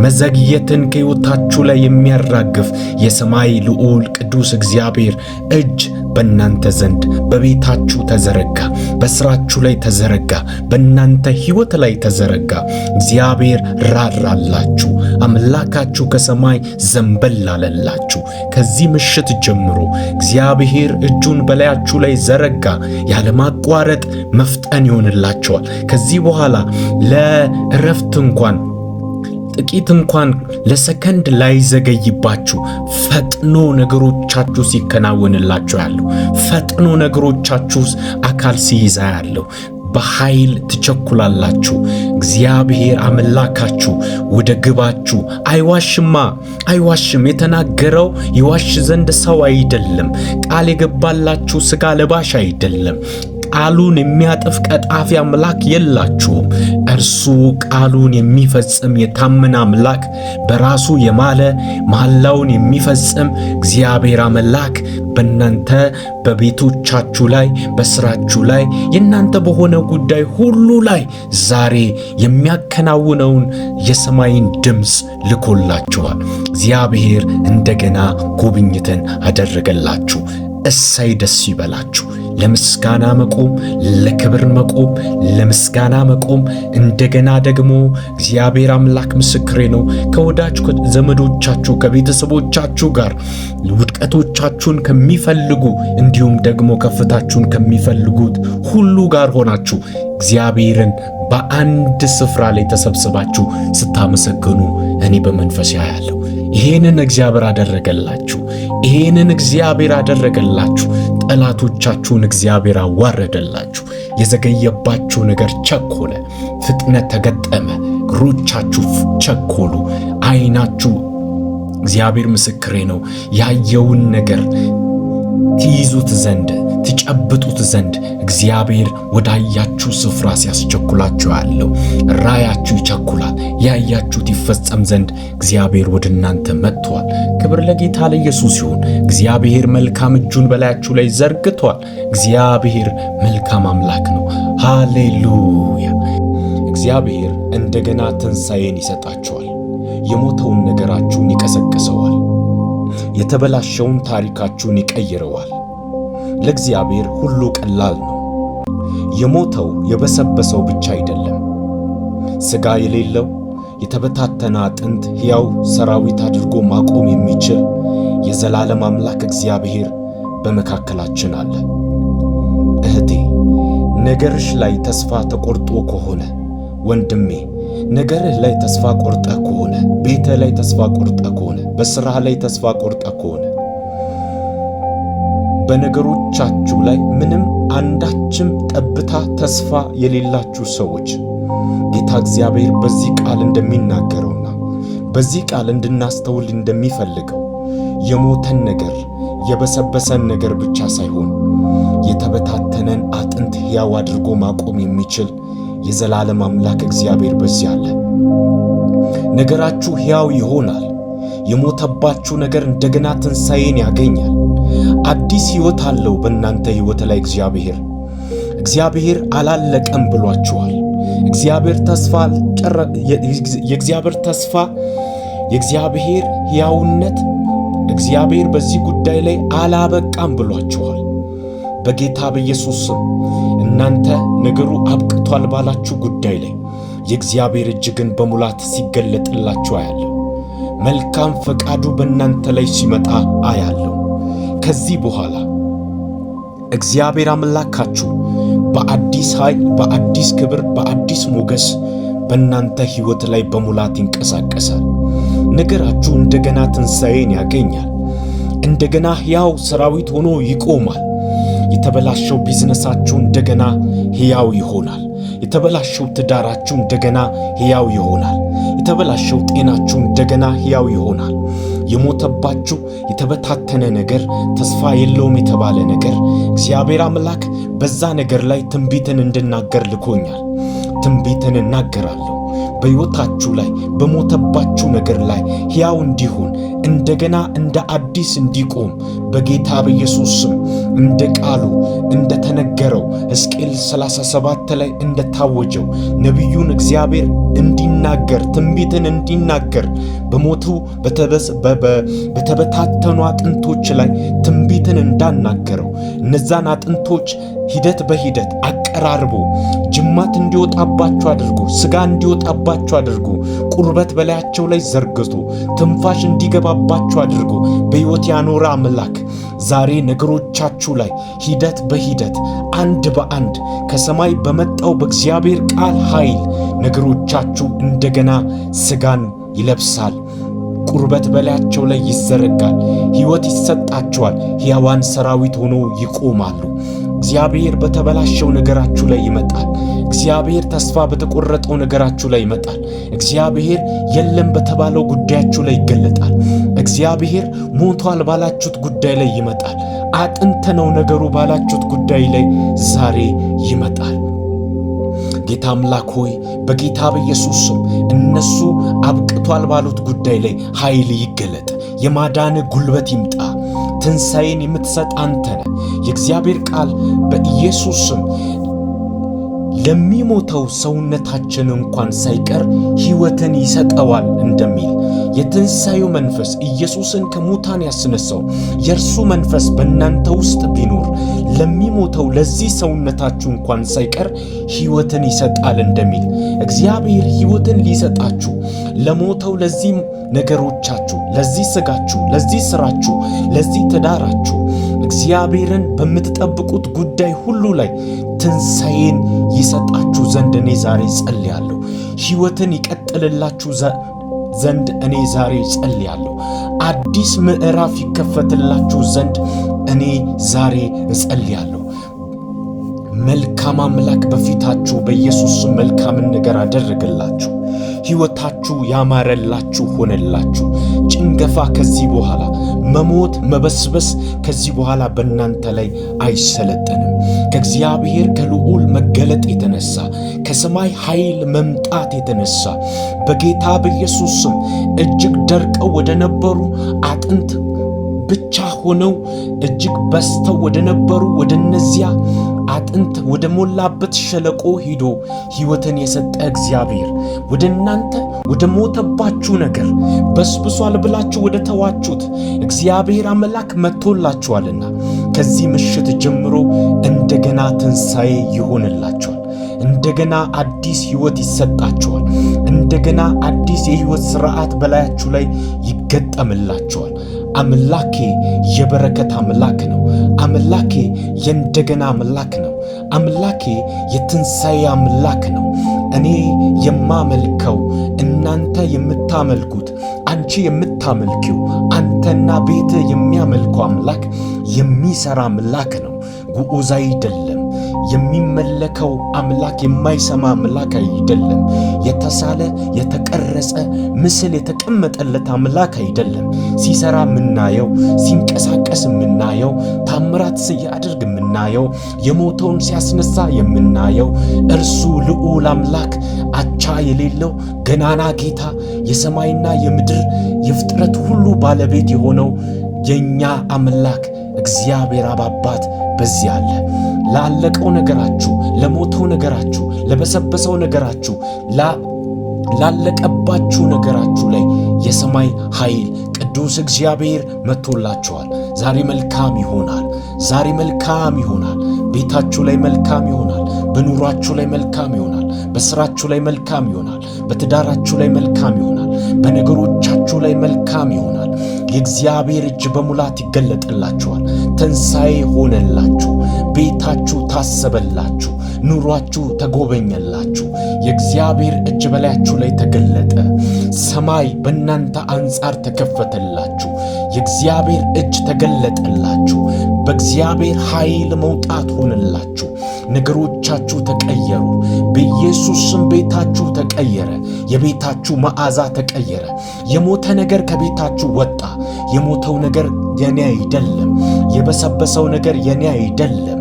መዘግየትን ከሕይወታችሁ ላይ የሚያራግፍ የሰማይ ልዑል ቅዱስ እግዚአብሔር እጅ በእናንተ ዘንድ በቤታችሁ ተዘረጋ። በስራችሁ ላይ ተዘረጋ፣ በእናንተ ሕይወት ላይ ተዘረጋ። እግዚአብሔር ራራላችሁ። አምላካችሁ ከሰማይ ዘንበል አለላችሁ። ከዚህ ምሽት ጀምሮ እግዚአብሔር እጁን በላያችሁ ላይ ዘረጋ። ያለማቋረጥ መፍጠን ይሆንላችኋል። ከዚህ በኋላ ለእረፍት እንኳን ጥቂት እንኳን ለሰከንድ ላይዘገይባችሁ ፈጥኖ ነገሮቻችሁ ሲከናወንላችሁ ያለው፣ ፈጥኖ ነገሮቻችሁ አካል ሲይዛ ያለው፣ በኃይል ትቸኩላላችሁ። እግዚአብሔር አምላካችሁ ወደ ግባችሁ አይዋሽማ፣ አይዋሽም። የተናገረው ይዋሽ ዘንድ ሰው አይደለም። ቃል የገባላችሁ ሥጋ ለባሽ አይደለም። ቃሉን የሚያጥፍ ቀጣፊ አምላክ የላችሁም። እርሱ ቃሉን የሚፈጽም የታመነ አምላክ፣ በራሱ የማለ መሐላውን የሚፈጽም እግዚአብሔር አምላክ በእናንተ በቤቶቻችሁ ላይ፣ በስራችሁ ላይ፣ የእናንተ በሆነ ጉዳይ ሁሉ ላይ ዛሬ የሚያከናውነውን የሰማይን ድምፅ ልኮላችኋል። እግዚአብሔር እንደገና ጉብኝትን አደረገላችሁ። እሰይ ደስ ይበላችሁ። ለምስጋና መቆም፣ ለክብር መቆም፣ ለምስጋና መቆም። እንደገና ደግሞ እግዚአብሔር አምላክ ምስክሬ ነው። ከወዳጅ ዘመዶቻችሁ፣ ከቤተሰቦቻችሁ ጋር ውድቀቶቻችሁን ከሚፈልጉ እንዲሁም ደግሞ ከፍታችሁን ከሚፈልጉት ሁሉ ጋር ሆናችሁ እግዚአብሔርን በአንድ ስፍራ ላይ ተሰብስባችሁ ስታመሰግኑ እኔ በመንፈስ ያያለሁ። ይሄንን እግዚአብሔር አደረገላችሁ። ይሄንን እግዚአብሔር አደረገላችሁ። ጠላቶቻችሁን እግዚአብሔር አዋረደላችሁ። የዘገየባችሁ ነገር ቸኮለ፣ ፍጥነት ተገጠመ። እግሮቻችሁ ቸኮሉ፣ ዓይናችሁ እግዚአብሔር ምስክሬ ነው ያየውን ነገር ትይዙት ዘንድ፣ ትጨብጡት ዘንድ እግዚአብሔር ወዳያችሁ ስፍራ ሲያስቸኩላችሁ ያለው፣ ራያችሁ ይቸኩላል። ያያችሁት ይፈጸም ዘንድ እግዚአብሔር ወደ እናንተ መጥቷል። ክብር ለጌታ ለኢየሱስ ይሁን። እግዚአብሔር መልካም እጁን በላያችሁ ላይ ዘርግቷል። እግዚአብሔር መልካም አምላክ ነው። ሃሌሉያ! እግዚአብሔር እንደገና ትንሣኤን ይሰጣችኋል። የሞተውን ነገራችሁን ይቀሰቅሰዋል። የተበላሸውን ታሪካችሁን ይቀይረዋል። ለእግዚአብሔር ሁሉ ቀላል ነው። የሞተው የበሰበሰው ብቻ አይደለም። ሥጋ የሌለው የተበታተነ አጥንት ሕያው ሰራዊት አድርጎ ማቆም የሚችል የዘላለም አምላክ እግዚአብሔር በመካከላችን አለ። እህቴ፣ ነገርሽ ላይ ተስፋ ተቆርጦ ከሆነ፣ ወንድሜ፣ ነገርህ ላይ ተስፋ ቆርጠህ ከሆነ፣ ቤትህ ላይ ተስፋ ቆርጠህ ከሆነ፣ በሥራህ ላይ ተስፋ ቆርጠህ ከሆነ፣ በነገሮቻችሁ ላይ ምንም አንዳችም ጠብታ ተስፋ የሌላችሁ ሰዎች፣ ጌታ እግዚአብሔር በዚህ ቃል እንደሚናገረውና በዚህ ቃል እንድናስተውል እንደሚፈልገው የሞተን ነገር፣ የበሰበሰን ነገር ብቻ ሳይሆን የተበታተነን አጥንት ሕያው አድርጎ ማቆም የሚችል የዘላለም አምላክ እግዚአብሔር በዚህ አለ። ነገራችሁ ሕያው ይሆናል። የሞተባችሁ ነገር እንደገና ትንሣኤን ያገኛል። አዲስ ሕይወት አለው በእናንተ ሕይወት ላይ እግዚአብሔር። እግዚአብሔር አላለቀም ብሏችኋል። እግዚአብሔር ተስፋ የእግዚአብሔር ተስፋ፣ የእግዚአብሔር ሕያውነት፣ እግዚአብሔር በዚህ ጉዳይ ላይ አላበቃም ብሏችኋል። በጌታ በኢየሱስ ስም እናንተ ነገሩ አብቅቷል ባላችሁ ጉዳይ ላይ የእግዚአብሔር እጅ ግን በሙላት ሲገለጥላችሁ አያለሁ። መልካም ፈቃዱ በእናንተ ላይ ሲመጣ አያለሁ። ከዚህ በኋላ እግዚአብሔር አምላካችሁ በአዲስ ኃይል፣ በአዲስ ክብር፣ በአዲስ ሞገስ በእናንተ ሕይወት ላይ በሙላት ይንቀሳቀሳል። ነገራችሁ እንደገና ትንሣኤን ያገኛል። እንደገና ሕያው ሰራዊት ሆኖ ይቆማል። የተበላሸው ቢዝነሳችሁ እንደገና ሕያው ይሆናል። የተበላሸው ትዳራችሁ እንደገና ሕያው ይሆናል። የተበላሸው ጤናችሁ እንደገና ሕያው ይሆናል። የሞተባችሁ የተበታተነ ነገር፣ ተስፋ የለውም የተባለ ነገር፣ እግዚአብሔር አምላክ በዛ ነገር ላይ ትንቢትን እንድናገር ልኮኛል። ትንቢትን እናገራለሁ። በሕይወታችሁ ላይ በሞተባችሁ ነገር ላይ ሕያው እንዲሆን፣ እንደገና እንደ አዲስ እንዲቆም በጌታ በኢየሱስ ስም እንደ ቃሉ እንደተነገረው፣ ሕዝቅኤል 37 ላይ እንደታወጀው፣ ነቢዩን እግዚአብሔር እንዲናገር፣ ትንቢትን እንዲናገር፣ በሞቱ በተበታተኑ አጥንቶች ላይ ትንቢትን እንዳናገረው፣ እነዛን አጥንቶች ሂደት በሂደት አቀራርቦ ጅማት እንዲወጣባቸው አድርጎ፣ ስጋ እንዲወጣባቸው አድርጎ፣ ቁርበት በላያቸው ላይ ዘርግቶ፣ ትንፋሽ እንዲገባባቸው አድርጎ በሕይወት ያኖረ አምላክ ዛሬ ነገሮቻችሁ ላይ ሂደት በሂደት፣ አንድ በአንድ ከሰማይ በመጣው በእግዚአብሔር ቃል ኃይል ነገሮቻችሁ እንደገና ስጋን ይለብሳል። ቁርበት በላያቸው ላይ ይዘረጋል። ሕይወት ይሰጣቸዋል። ሕያዋን ሰራዊት ሆኖ ይቆማሉ። እግዚአብሔር በተበላሸው ነገራችሁ ላይ ይመጣል። እግዚአብሔር ተስፋ በተቆረጠው ነገራችሁ ላይ ይመጣል። እግዚአብሔር የለም በተባለው ጉዳያችሁ ላይ ይገለጣል። እግዚአብሔር ሞቷል ባላችሁት ጉዳይ ላይ ይመጣል። አጥንት ነው ነገሩ ባላችሁት ጉዳይ ላይ ዛሬ ይመጣል። ጌታ አምላክ ሆይ፣ በጌታ በኢየሱስ ስም እነሱ አብቅቷል ባሉት ጉዳይ ላይ ኃይል ይገለጥ፣ የማዳን ጉልበት ይምጣ። ትንሣኤን የምትሰጥ አንተ ነህ። የእግዚአብሔር ቃል በኢየሱስ ስም ለሚሞተው ሰውነታችን እንኳን ሳይቀር ሕይወትን ይሰጠዋል እንደሚል፣ የትንሣኤው መንፈስ፣ ኢየሱስን ከሙታን ያስነሳው የእርሱ መንፈስ በእናንተ ውስጥ ቢኖር ለሚሞተው ለዚህ ሰውነታችሁ እንኳን ሳይቀር ሕይወትን ይሰጣል እንደሚል፣ እግዚአብሔር ሕይወትን ሊሰጣችሁ ለሞተው ለዚህ ነገሮቻችሁ፣ ለዚህ ስጋችሁ፣ ለዚህ ስራችሁ፣ ለዚህ ትዳራችሁ፣ እግዚአብሔርን በምትጠብቁት ጉዳይ ሁሉ ላይ ትንሣኤን ይሰጣችሁ ዘንድ እኔ ዛሬ ጸልያለሁ። ሕይወትን ይቀጥልላችሁ ዘንድ እኔ ዛሬ ጸልያለሁ። አዲስ ምዕራፍ ይከፈትላችሁ ዘንድ እኔ ዛሬ እጸልያለሁ። መልካም አምላክ በፊታችሁ በኢየሱስ ስም መልካምን ነገር አደረገላችሁ። ሕይወታችሁ ያማረላችሁ ሆነላችሁ። ጭንገፋ ከዚህ በኋላ፣ መሞት መበስበስ ከዚህ በኋላ በእናንተ ላይ አይሰለጥንም። ከእግዚአብሔር ከልዑል መገለጥ የተነሳ፣ ከሰማይ ኃይል መምጣት የተነሳ በጌታ በኢየሱስ ስም እጅግ ደርቀው ወደ ነበሩ፣ አጥንት ብቻ ሆነው እጅግ በዝተው ወደ ነበሩ፣ ወደ እነዚያ አጥንት ወደ ሞላበት ሸለቆ ሂዶ ሕይወትን የሰጠ እግዚአብሔር ወደ እናንተ፣ ወደ ሞተባችሁ ነገር፣ በስብሷል ብላችሁ ወደ ተዋችሁት እግዚአብሔር አምላክ መጥቶላችኋልና ከዚህ ምሽት ጀምሮ እንደገና ትንሣኤ ይሆንላችኋል። እንደገና አዲስ ሕይወት ይሰጣችኋል። እንደገና አዲስ የሕይወት ሥርዓት በላያችሁ ላይ ይገጠምላችኋል። አምላኬ የበረከት አምላክ ነው። አምላኬ የእንደገና አምላክ ነው። አምላኬ የትንሣኤ አምላክ ነው። እኔ የማመልከው፣ እናንተ የምታመልኩት፣ አንቺ የምታመልኪው፣ አንተና ቤት የሚያመልከው አምላክ የሚሰራ አምላክ ነው። ግዑዝ አይደለም። የሚመለከው አምላክ የማይሰማ አምላክ አይደለም። የተሳለ፣ የተቀረጸ ምስል የተቀመጠለት አምላክ አይደለም። ሲሰራ የምናየው፣ ሲንቀሳቀስ የምናየው፣ ታምራት ሲያደርግ የምናየው፣ የሞተውን ሲያስነሳ የምናየው እርሱ ልዑል አምላክ፣ አቻ የሌለው ገናና ጌታ፣ የሰማይና የምድር የፍጥረት ሁሉ ባለቤት የሆነው የእኛ አምላክ እግዚአብሔር አብ አባት በዚህ አለ። ላለቀው ነገራችሁ፣ ለሞተው ነገራችሁ፣ ለበሰበሰው ነገራችሁ፣ ላለቀባችሁ ነገራችሁ ላይ የሰማይ ኃይል ቅዱስ እግዚአብሔር መጥቶላችኋል። ዛሬ መልካም ይሆናል። ዛሬ መልካም ይሆናል። ቤታችሁ ላይ መልካም ይሆናል። በኑሯችሁ ላይ መልካም ይሆናል። በስራችሁ ላይ መልካም ይሆናል። በትዳራችሁ ላይ መልካም ይሆናል። በነገሮቻችሁ ላይ መልካም ይሆናል። የእግዚአብሔር እጅ በሙላት ይገለጥላችኋል። ትንሣኤ ሆነላችሁ። ቤታችሁ ታሰበላችሁ። ኑሯችሁ ተጎበኘላችሁ። የእግዚአብሔር እጅ በላያችሁ ላይ ተገለጠ። ሰማይ በእናንተ አንጻር ተከፈተላችሁ። የእግዚአብሔር እጅ ተገለጠላችሁ። በእግዚአብሔር ኃይል መውጣት ሆነላችሁ። ነገሮቻችሁ ተቀየሩ። በኢየሱስ ስም ቤታችሁ ተቀየረ። የቤታችሁ መዓዛ ተቀየረ። የሞተ ነገር ከቤታችሁ ወጣ። የሞተው ነገር የኔ አይደለም። የበሰበሰው ነገር የኔ አይደለም።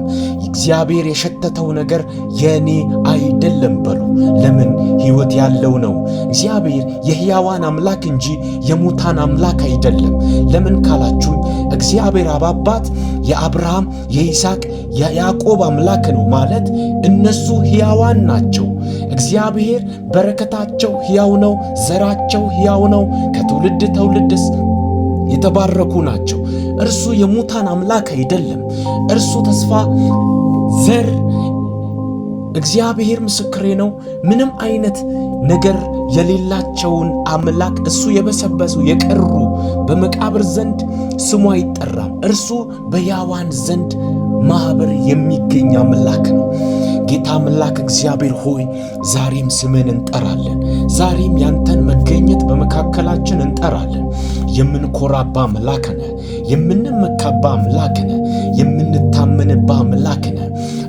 እግዚአብሔር የሸተተው ነገር የኔ አይደለም በሉ። ለምን? ሕይወት ያለው ነው። እግዚአብሔር የሕያዋን አምላክ እንጂ የሙታን አምላክ አይደለም። ለምን ካላችሁኝ እግዚአብሔር አብ አባት የአብርሃም፣ የይስሐቅ፣ የያዕቆብ አምላክ ነው ማለት እነሱ ሕያዋን ናቸው። እግዚአብሔር በረከታቸው ሕያው ነው። ዘራቸው ሕያው ነው። ከትውልድ ትውልድስ የተባረኩ ናቸው። እርሱ የሙታን አምላክ አይደለም። እርሱ ተስፋ ዘር እግዚአብሔር ምስክሬ ነው። ምንም አይነት ነገር የሌላቸውን አምላክ እሱ የበሰበሱ የቀሩ በመቃብር ዘንድ ስሙ አይጠራም። እርሱ በሕያዋን ዘንድ ማኅበር የሚገኝ አምላክ ነው። ጌታ አምላክ እግዚአብሔር ሆይ ዛሬም ስምን እንጠራለን። ዛሬም ያንተን መገኘት በመካከላችን እንጠራለን። የምንኮራባ አምላክ ነህ። የምንመካባ አምላክ ነህ። የምንታመንባ አምላክ ነህ።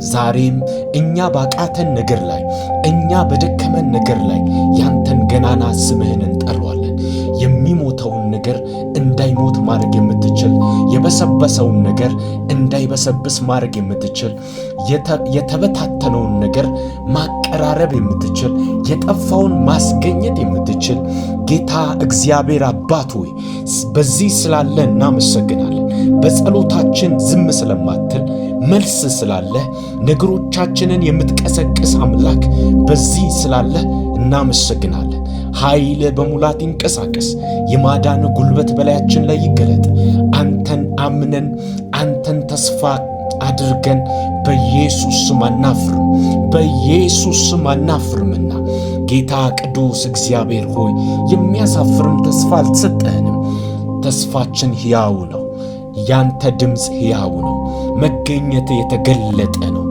ዛሬም እኛ ባቃተን ነገር ላይ፣ እኛ በደከመን ነገር ላይ ያንተን ገናና ስምህን እንጠራዋለን። የሚሞተውን ነገር እንዳይሞት ማድረግ የምትችል፣ የበሰበሰውን ነገር እንዳይበሰብስ ማድረግ የምትችል፣ የተበታተነውን ነገር ማቀራረብ የምትችል፣ የጠፋውን ማስገኘት የምትችል ጌታ እግዚአብሔር አባት ሆይ በዚህ ስላለ እናመሰግናለን። በጸሎታችን ዝም ስለማትል፣ መልስ ስላለ፣ ነገሮቻችንን የምትቀሰቅስ አምላክ በዚህ ስላለ እናመሰግናለን። ኃይል በሙላት ይንቀሳቀስ። የማዳን ጉልበት በላያችን ላይ ይገለጥ። አንተን አምነን አንተን ተስፋ አድርገን በኢየሱስ ስም አናፍርም፣ በኢየሱስ ስም አናፍርምና ጌታ ቅዱስ እግዚአብሔር ሆይ የሚያሳፍርም ተስፋ አልተሰጠህንም። ተስፋችን ሕያው ነው። ያንተ ድምፅ ሕያው ነው። መገኘት የተገለጠ ነው።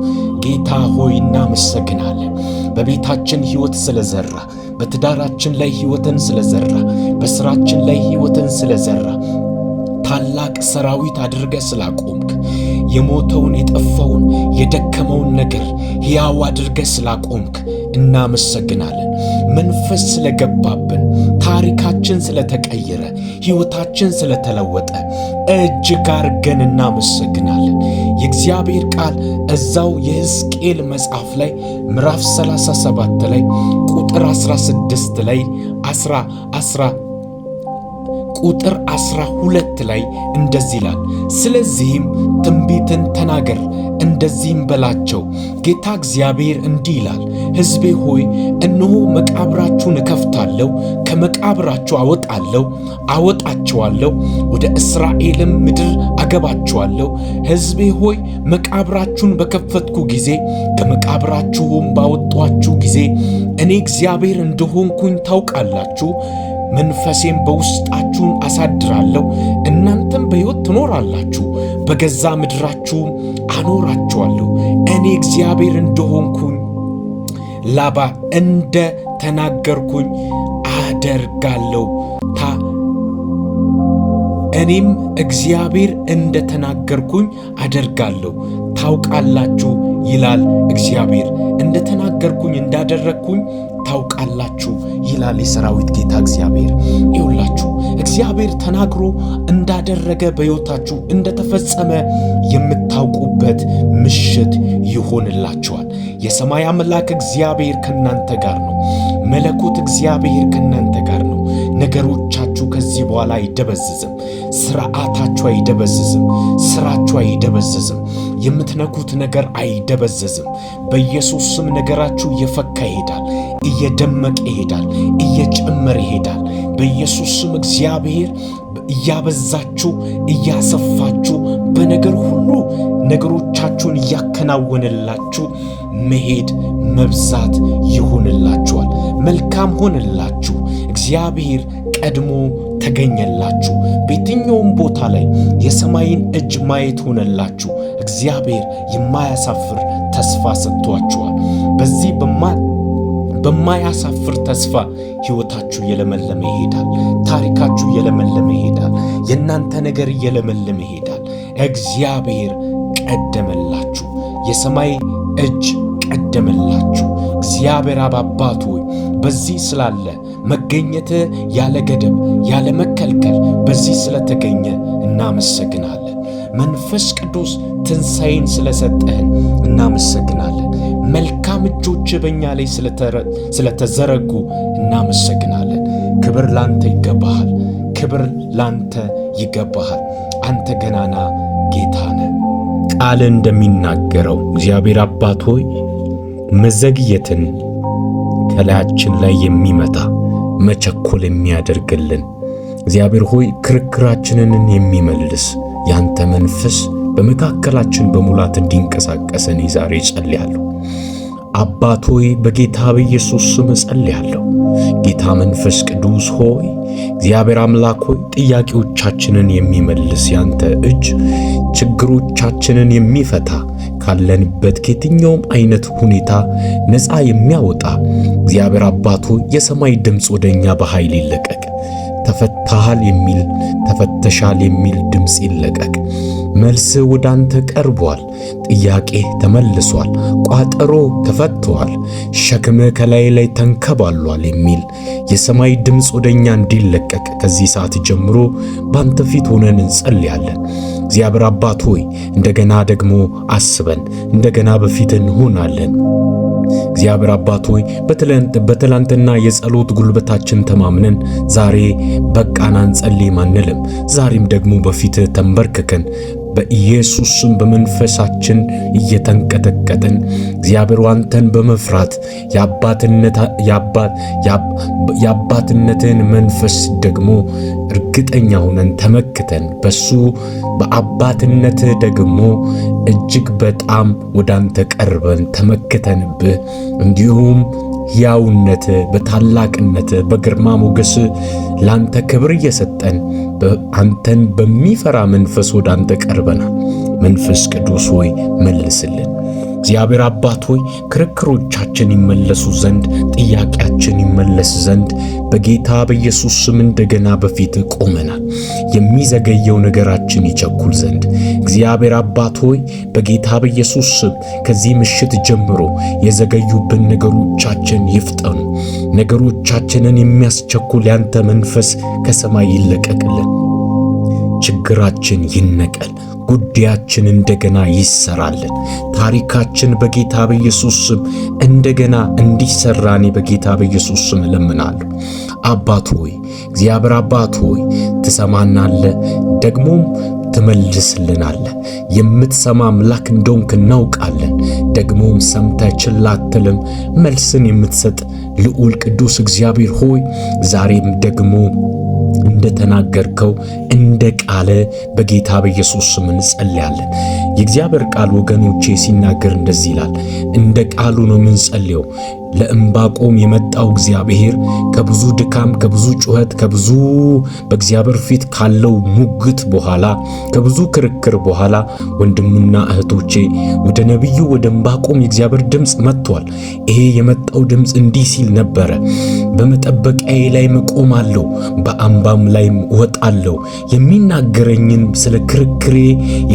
ጌታ ሆይ እናመሰግናለን። በቤታችን ሕይወት ስለዘራ፣ በትዳራችን ላይ ሕይወትን ስለዘራ፣ በሥራችን ላይ ሕይወትን ስለዘራ፣ ታላቅ ሰራዊት አድርገ ስላቆምክ፣ የሞተውን የጠፋውን የደከመውን ነገር ሕያው አድርገ ስላቆምክ እናመሰግናለን። መንፈስ ስለገባብን፣ ታሪካችን ስለተቀየረ፣ ሕይወታችን ስለተለወጠ እጅግ አርገን እናመሰግናለን። የእግዚአብሔር ቃል እዛው የሕዝቅኤል መጽሐፍ ላይ ምዕራፍ 37 ላይ ቁጥር 16 ላይ 10 10 ቁጥር 12 ላይ እንደዚህ ይላል፣ ስለዚህም ትንቢትን ተናገር፣ እንደዚህም በላቸው፣ ጌታ እግዚአብሔር እንዲህ ይላል፣ ሕዝቤ ሆይ እነሆ መቃብራችሁን እከፍታለሁ፣ ከመቃብራችሁ አወጣለሁ አወጣችኋለሁ፣ ወደ እስራኤልም ምድር አገባችኋለሁ። ሕዝቤ ሆይ መቃብራችሁን በከፈትኩ ጊዜ፣ ከመቃብራችሁም ባወጧችሁ ጊዜ እኔ እግዚአብሔር እንደሆንኩኝ ታውቃላችሁ። መንፈሴም በውስጣችሁን አሳድራለሁ፣ እናንተም በሕይወት ትኖራላችሁ፣ በገዛ ምድራችሁም አኖራችኋለሁ። እኔ እግዚአብሔር እንደሆንኩኝ ላባ እንደ ተናገርኩኝ አደርጋለሁ። እኔም እግዚአብሔር እንደ ተናገርኩኝ አደርጋለሁ ታውቃላችሁ ይላል እግዚአብሔር። እንደ ተናገርኩኝ እንዳደረግኩኝ ታውቃላችሁ ይላል የሰራዊት ጌታ እግዚአብሔር። ይውላችሁ እግዚአብሔር ተናግሮ እንዳደረገ በሕይወታችሁ እንደተፈጸመ የምታውቁበት ምሽት ይሆንላችኋል። የሰማይ አምላክ እግዚአብሔር ከእናንተ ጋር ነው። መለኮት እግዚአብሔር ከእናንተ ጋር ነው። ነገሮቻችሁ ከዚህ በኋላ አይደበዝዝም። ስርዓታችሁ አይደበዝዝም። ስራችሁ አይደበዝዝም። የምትነኩት ነገር አይደበዝዝም። በኢየሱስ ስም ነገራችሁ እየፈካ ይሄዳል፣ እየደመቀ ይሄዳል፣ እየጨመረ ይሄዳል። በኢየሱስ ስም እግዚአብሔር እያበዛችሁ እያሰፋችሁ በነገር ሁሉ ነገሮቻችሁን እያከናወነላችሁ መሄድ መብዛት ይሆንላችኋል። መልካም ሆንላችሁ። እግዚአብሔር ቀድሞ ተገኘላችሁ። በየትኛውም ቦታ ላይ የሰማይን እጅ ማየት ሆነላችሁ። እግዚአብሔር የማያሳፍር ተስፋ ሰጥቷችኋል። በዚህ በማያሳፍር ተስፋ ሕይወታችሁ እየለመለመ ይሄዳል። ታሪካችሁ እየለመለመ ይሄዳል። የእናንተ ነገር እየለመለመ ይሄዳል። እግዚአብሔር ቀደመላችሁ። የሰማይ እጅ ቀደመላችሁ። እግዚአብሔር አብ አባት ሆይ በዚህ ስላለ መገኘት ያለ ገደብ ያለ መከልከል በዚህ ስለተገኘ እናመሰግናለን። መንፈስ ቅዱስ ትንሣኤን ስለሰጠህን እናመሰግናለን። መልካም እጆች በእኛ ላይ ስለተዘረጉ እናመሰግናለን። ክብር ላንተ ይገባሃል። ክብር ላንተ ይገባሃል። አንተ ገናና ጌታ ነህ። ቃል እንደሚናገረው እግዚአብሔር አባት ሆይ መዘግየትን ከላያችን ላይ የሚመታ፣ መቸኮል የሚያደርግልን፣ እግዚአብሔር ሆይ ክርክራችንን የሚመልስ ያንተ መንፈስ በመካከላችን በሙላት እንዲንቀሳቀስ እኔ ዛሬ ጸልያለሁ። አባት ሆይ በጌታ በኢየሱስ ስም እጸልያለሁ። ጌታ መንፈስ ቅዱስ ሆይ፣ እግዚአብሔር አምላክ ሆይ፣ ጥያቄዎቻችንን የሚመልስ ያንተ እጅ፣ ችግሮቻችንን የሚፈታ፣ ካለንበት ከየትኛውም አይነት ሁኔታ ነፃ የሚያወጣ እግዚአብሔር አባት ሆይ፣ የሰማይ ድምፅ ወደኛ በኃይል ይለቀቅ። ተፈታሃል የሚል፣ ተፈተሻል የሚል ድምፅ ይለቀቅ። መልስ ወደ አንተ ቀርቧል። ጥያቄ ተመልሷል። ቋጠሮ ተፈቷል። ሸክምህ ከላይ ላይ ተንከባሏል የሚል የሰማይ ድምፅ ወደኛ እንዲለቀቅ ከዚህ ሰዓት ጀምሮ ባንተ ፊት ሆነን እንጸልያለን። እግዚአብሔር አባት ሆይ፣ እንደገና ደግሞ አስበን፣ እንደገና በፊት እንሆናለን። እግዚአብሔር አባት ሆይ፣ በትላንትና የጸሎት ጉልበታችን ተማምነን ዛሬ በቃን አንጸልይም አንልም። ዛሬም ደግሞ በፊትህ ተንበርክከን በኢየሱስ ስም በመንፈሳችን እየተንቀጠቀጥን እግዚአብሔር አንተን በመፍራት የአባትነትን መንፈስ ደግሞ እርግጠኛ ሆነን ተመክተን በሱ በአባትነት ደግሞ እጅግ በጣም ወደ አንተ ቀርበን ተመክተንብህ፣ እንዲሁም ሕያውነት በታላቅነት በግርማ ሞገስ ላንተ ክብር እየሰጠን አንተን በሚፈራ መንፈስ ወደ አንተ ቀርበናል። መንፈስ ቅዱስ ሆይ መልስልን። እግዚአብሔር አባት ሆይ፣ ክርክሮቻችን ይመለሱ ዘንድ፣ ጥያቄያችን ይመለስ ዘንድ በጌታ በኢየሱስ ስም እንደገና በፊት ቆመናል። የሚዘገየው ነገራችን ይቸኩል ዘንድ እግዚአብሔር አባት ሆይ፣ በጌታ በኢየሱስ ስም ከዚህ ምሽት ጀምሮ የዘገዩብን ነገሮቻችን ይፍጠኑ። ነገሮቻችንን የሚያስቸኩል ያንተ መንፈስ ከሰማይ ይለቀቅልን። ችግራችን ይነቀል። ጉዳያችን እንደገና ይሰራልን። ታሪካችን በጌታ በኢየሱስ ስም እንደገና እንዲሰራ እኔ በጌታ በኢየሱስ ስም እለምናለሁ። አባት ሆይ፣ እግዚአብሔር አባት ሆይ፣ ትሰማናለህ፣ ደግሞም ትመልስልናለህ። የምትሰማ አምላክ እንደሆንክ እናውቃለን። ደግሞም ሰምተህ ችላ አትልም። መልስን የምትሰጥ ልዑል ቅዱስ እግዚአብሔር ሆይ፣ ዛሬም ደግሞ እንደተናገርከው እንደ ቃለ በጌታ በኢየሱስ ስም እንጸልያለን። የእግዚአብሔር ቃል ወገኖቼ ሲናገር እንደዚህ ይላል። እንደ ቃሉ ነው የምንጸልየው። ለዕንባቆም የመጣው እግዚአብሔር ከብዙ ድካም፣ ከብዙ ጩኸት፣ ከብዙ በእግዚአብሔር ፊት ካለው ሙግት በኋላ፣ ከብዙ ክርክር በኋላ ወንድምና እህቶቼ ወደ ነቢዩ ወደ ዕንባቆም የእግዚአብሔር ድምፅ መጥቷል። ይሄ የመጣው ድምፅ እንዲህ ሲል ነበረ። በመጠበቂያዬ ላይ እቆማለሁ፣ በአምባም ላይ እወጣለሁ፣ የሚናገረኝን ስለ ክርክሬ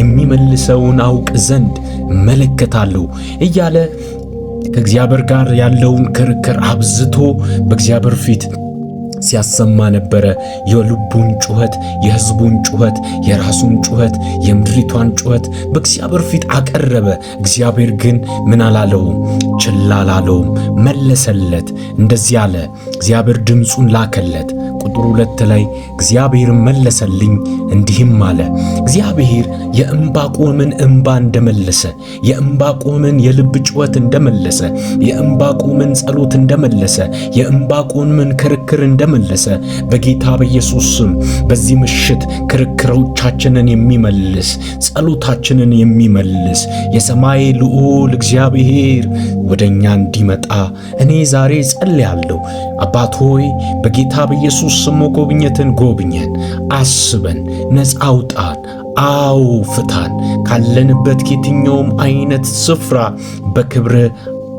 የሚመልሰውን አውቅ ዘንድ እመለከታለሁ እያለ ከእግዚአብሔር ጋር ያለውን ክርክር አብዝቶ በእግዚአብሔር ፊት ሲያሰማ ነበረ። የልቡን ጩኸት፣ የሕዝቡን ጩኸት፣ የራሱን ጩኸት፣ የምድሪቷን ጩኸት በእግዚአብሔር ፊት አቀረበ። እግዚአብሔር ግን ምን አላለውም? ችላ አላለውም፣ መለሰለት። እንደዚህ አለ። እግዚአብሔር ድምፁን ላከለት። ቁጥር 2 ላይ እግዚአብሔር መለሰልኝ እንዲህም አለ። እግዚአብሔር የዕንባቆምን እንባ እንደመለሰ፣ የዕንባቆምን የልብ ጩኸት እንደመለሰ፣ የዕንባቆምን ጸሎት እንደመለሰ፣ የዕንባቆምን ክርክር እንደመለሰ በጌታ በኢየሱስ ስም በዚህ ምሽት ክርክሮቻችንን የሚመልስ፣ ጸሎታችንን የሚመልስ የሰማይ ልዑል እግዚአብሔር ወደኛ እንዲመጣ እኔ ዛሬ ጸልያለሁ። አባት ሆይ፣ በጌታ በኢየሱስ ስም መጎብኘትን ጎብኘን፣ አስበን፣ ነፃ አውጣን፣ አው ፍታን፣ ካለንበት ከየትኛውም አይነት ስፍራ በክብር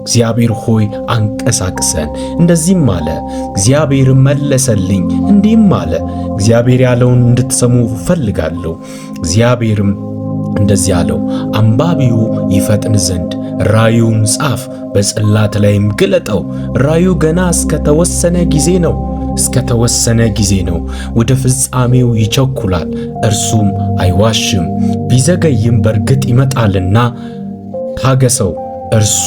እግዚአብሔር ሆይ አንቀሳቅሰን። እንደዚህም አለ፣ እግዚአብሔር መለሰልኝ እንዲህም አለ። እግዚአብሔር ያለውን እንድትሰሙ እፈልጋለሁ። እግዚአብሔርም እንደዚህ አለው፣ አንባቢው ይፈጥን ዘንድ ራእዩን ጻፍ፣ በጽላት ላይም ግለጠው። ራእዩ ገና እስከተወሰነ ጊዜ ነው፣ እስከተወሰነ ጊዜ ነው። ወደ ፍጻሜው ይቸኩላል፣ እርሱም አይዋሽም። ቢዘገይም በእርግጥ ይመጣልና ታገሰው፣ እርሱ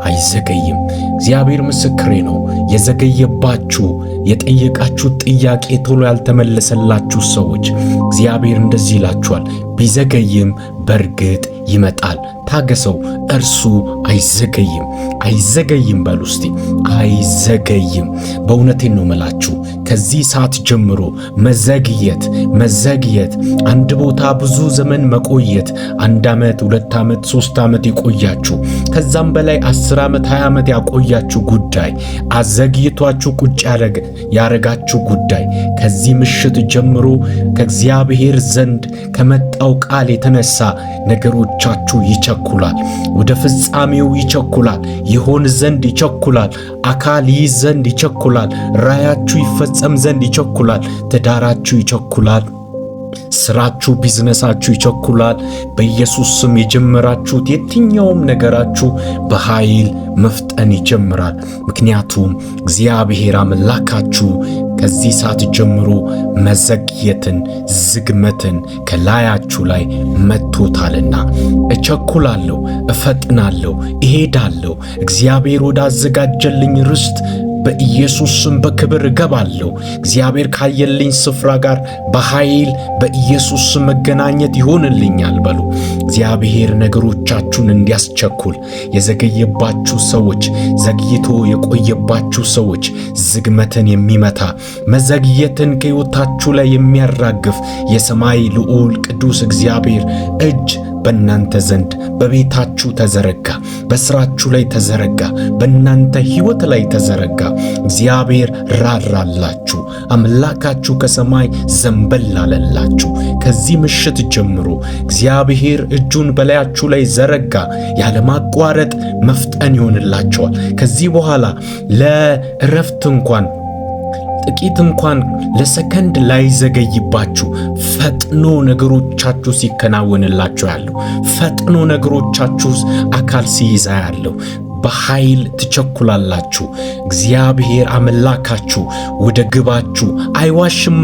አይዘገይም። እግዚአብሔር ምስክሬ ነው። የዘገየባችሁ፣ የጠየቃችሁት ጥያቄ ቶሎ ያልተመለሰላችሁ ሰዎች እግዚአብሔር እንደዚህ ይላችኋል፣ ቢዘገይም በእርግጥ ይመጣል። ታገሰው፣ እርሱ አይዘገይም። አይዘገይም በሉ እስቲ፣ አይዘገይም። በእውነቴን ነው መላችሁ። ከዚህ ሰዓት ጀምሮ መዘግየት መዘግየት፣ አንድ ቦታ ብዙ ዘመን መቆየት፣ 1 ዓመት፣ 2 ዓመት፣ 3 ዓመት የቆያችሁ፣ ከዛም በላይ 10 ዓመት፣ 20 ዓመት ያቆያችሁ ጉዳይ፣ አዘግይቷችሁ ቁጭ ያረጋችሁ ጉዳይ፣ ከዚህ ምሽት ጀምሮ ከእግዚአብሔር ዘንድ ከመጣው ቃል የተነሳ ነገሮቻችሁ ይቸኩላል። ወደ ፍጻሜው ይቸኩላል። ይሆን ዘንድ ይቸኩላል። አካል ይይዝ ዘንድ ይቸኩላል። ራያችሁ ይፈጸም ዘንድ ይቸኩላል። ትዳራችሁ ይቸኩላል። ስራችሁ፣ ቢዝነሳችሁ ይቸኩላል። በኢየሱስ ስም የጀመራችሁት የትኛውም ነገራችሁ በኃይል መፍጠን ይጀምራል። ምክንያቱም እግዚአብሔር አምላካችሁ ከዚህ ሰዓት ጀምሮ መዘግየትን፣ ዝግመትን ከላያችሁ ላይ መጥቶታልና። እቸኩላለሁ፣ እፈጥናለሁ፣ እሄዳለሁ፣ እግዚአብሔር ወዳዘጋጀልኝ ርስት በኢየሱስ ስም በክብር እገባለሁ። እግዚአብሔር ካየልኝ ስፍራ ጋር በኃይል በኢየሱስ ስም መገናኘት ይሆንልኛል በሉ። እግዚአብሔር ነገሮቻችሁን እንዲያስቸኩል፣ የዘገየባችሁ ሰዎች፣ ዘግይቶ የቆየባችሁ ሰዎች፣ ዝግመትን የሚመታ፣ መዘግየትን ከሕይወታችሁ ላይ የሚያራግፍ የሰማይ ልዑል ቅዱስ እግዚአብሔር እጅ በእናንተ ዘንድ በቤታችሁ ተዘረጋ፣ በስራችሁ ላይ ተዘረጋ፣ በእናንተ ሕይወት ላይ ተዘረጋ። እግዚአብሔር ራራላችሁ። አምላካችሁ ከሰማይ ዘንበል አለላችሁ። ከዚህ ምሽት ጀምሮ እግዚአብሔር እጁን በላያችሁ ላይ ዘረጋ። ያለማቋረጥ መፍጠን ይሆንላችኋል። ከዚህ በኋላ ለእረፍት እንኳን ጥቂት እንኳን ለሰከንድ ላይዘገይባችሁ፣ ፈጥኖ ነገሮቻችሁ ሲከናወንላችሁ ያለው፣ ፈጥኖ ነገሮቻችሁ አካል ሲይዛ ያለው፣ በኃይል ትቸኩላላችሁ። እግዚአብሔር አምላካችሁ ወደ ግባችሁ አይዋሽማ፣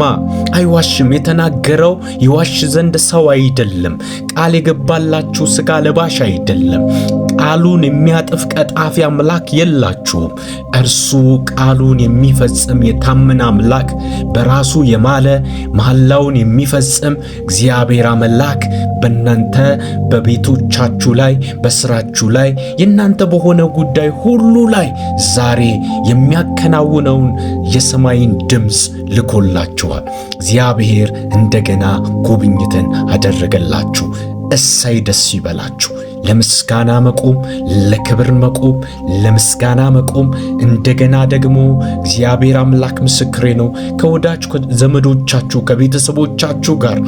አይዋሽም። የተናገረው ይዋሽ ዘንድ ሰው አይደለም። ቃል የገባላችሁ ሥጋ ለባሽ አይደለም። ቃሉን የሚያጥፍ ቀጣፊ አምላክ የላችሁም። እርሱ ቃሉን የሚፈጽም የታመነ አምላክ፣ በራሱ የማለ መሐላውን የሚፈጽም እግዚአብሔር አምላክ በእናንተ በቤቶቻችሁ ላይ፣ በስራችሁ ላይ፣ የእናንተ በሆነ ጉዳይ ሁሉ ላይ ዛሬ የሚያከናውነውን የሰማይን ድምፅ ልኮላችኋል። እግዚአብሔር እንደገና ጉብኝትን አደረገላችሁ። እሰይ ደስ ይበላችሁ። ለምስጋና መቆም፣ ለክብር መቆም፣ ለምስጋና መቆም። እንደገና ደግሞ እግዚአብሔር አምላክ ምስክሬ ነው። ከወዳጅ ዘመዶቻችሁ፣ ከቤተሰቦቻችሁ ጋር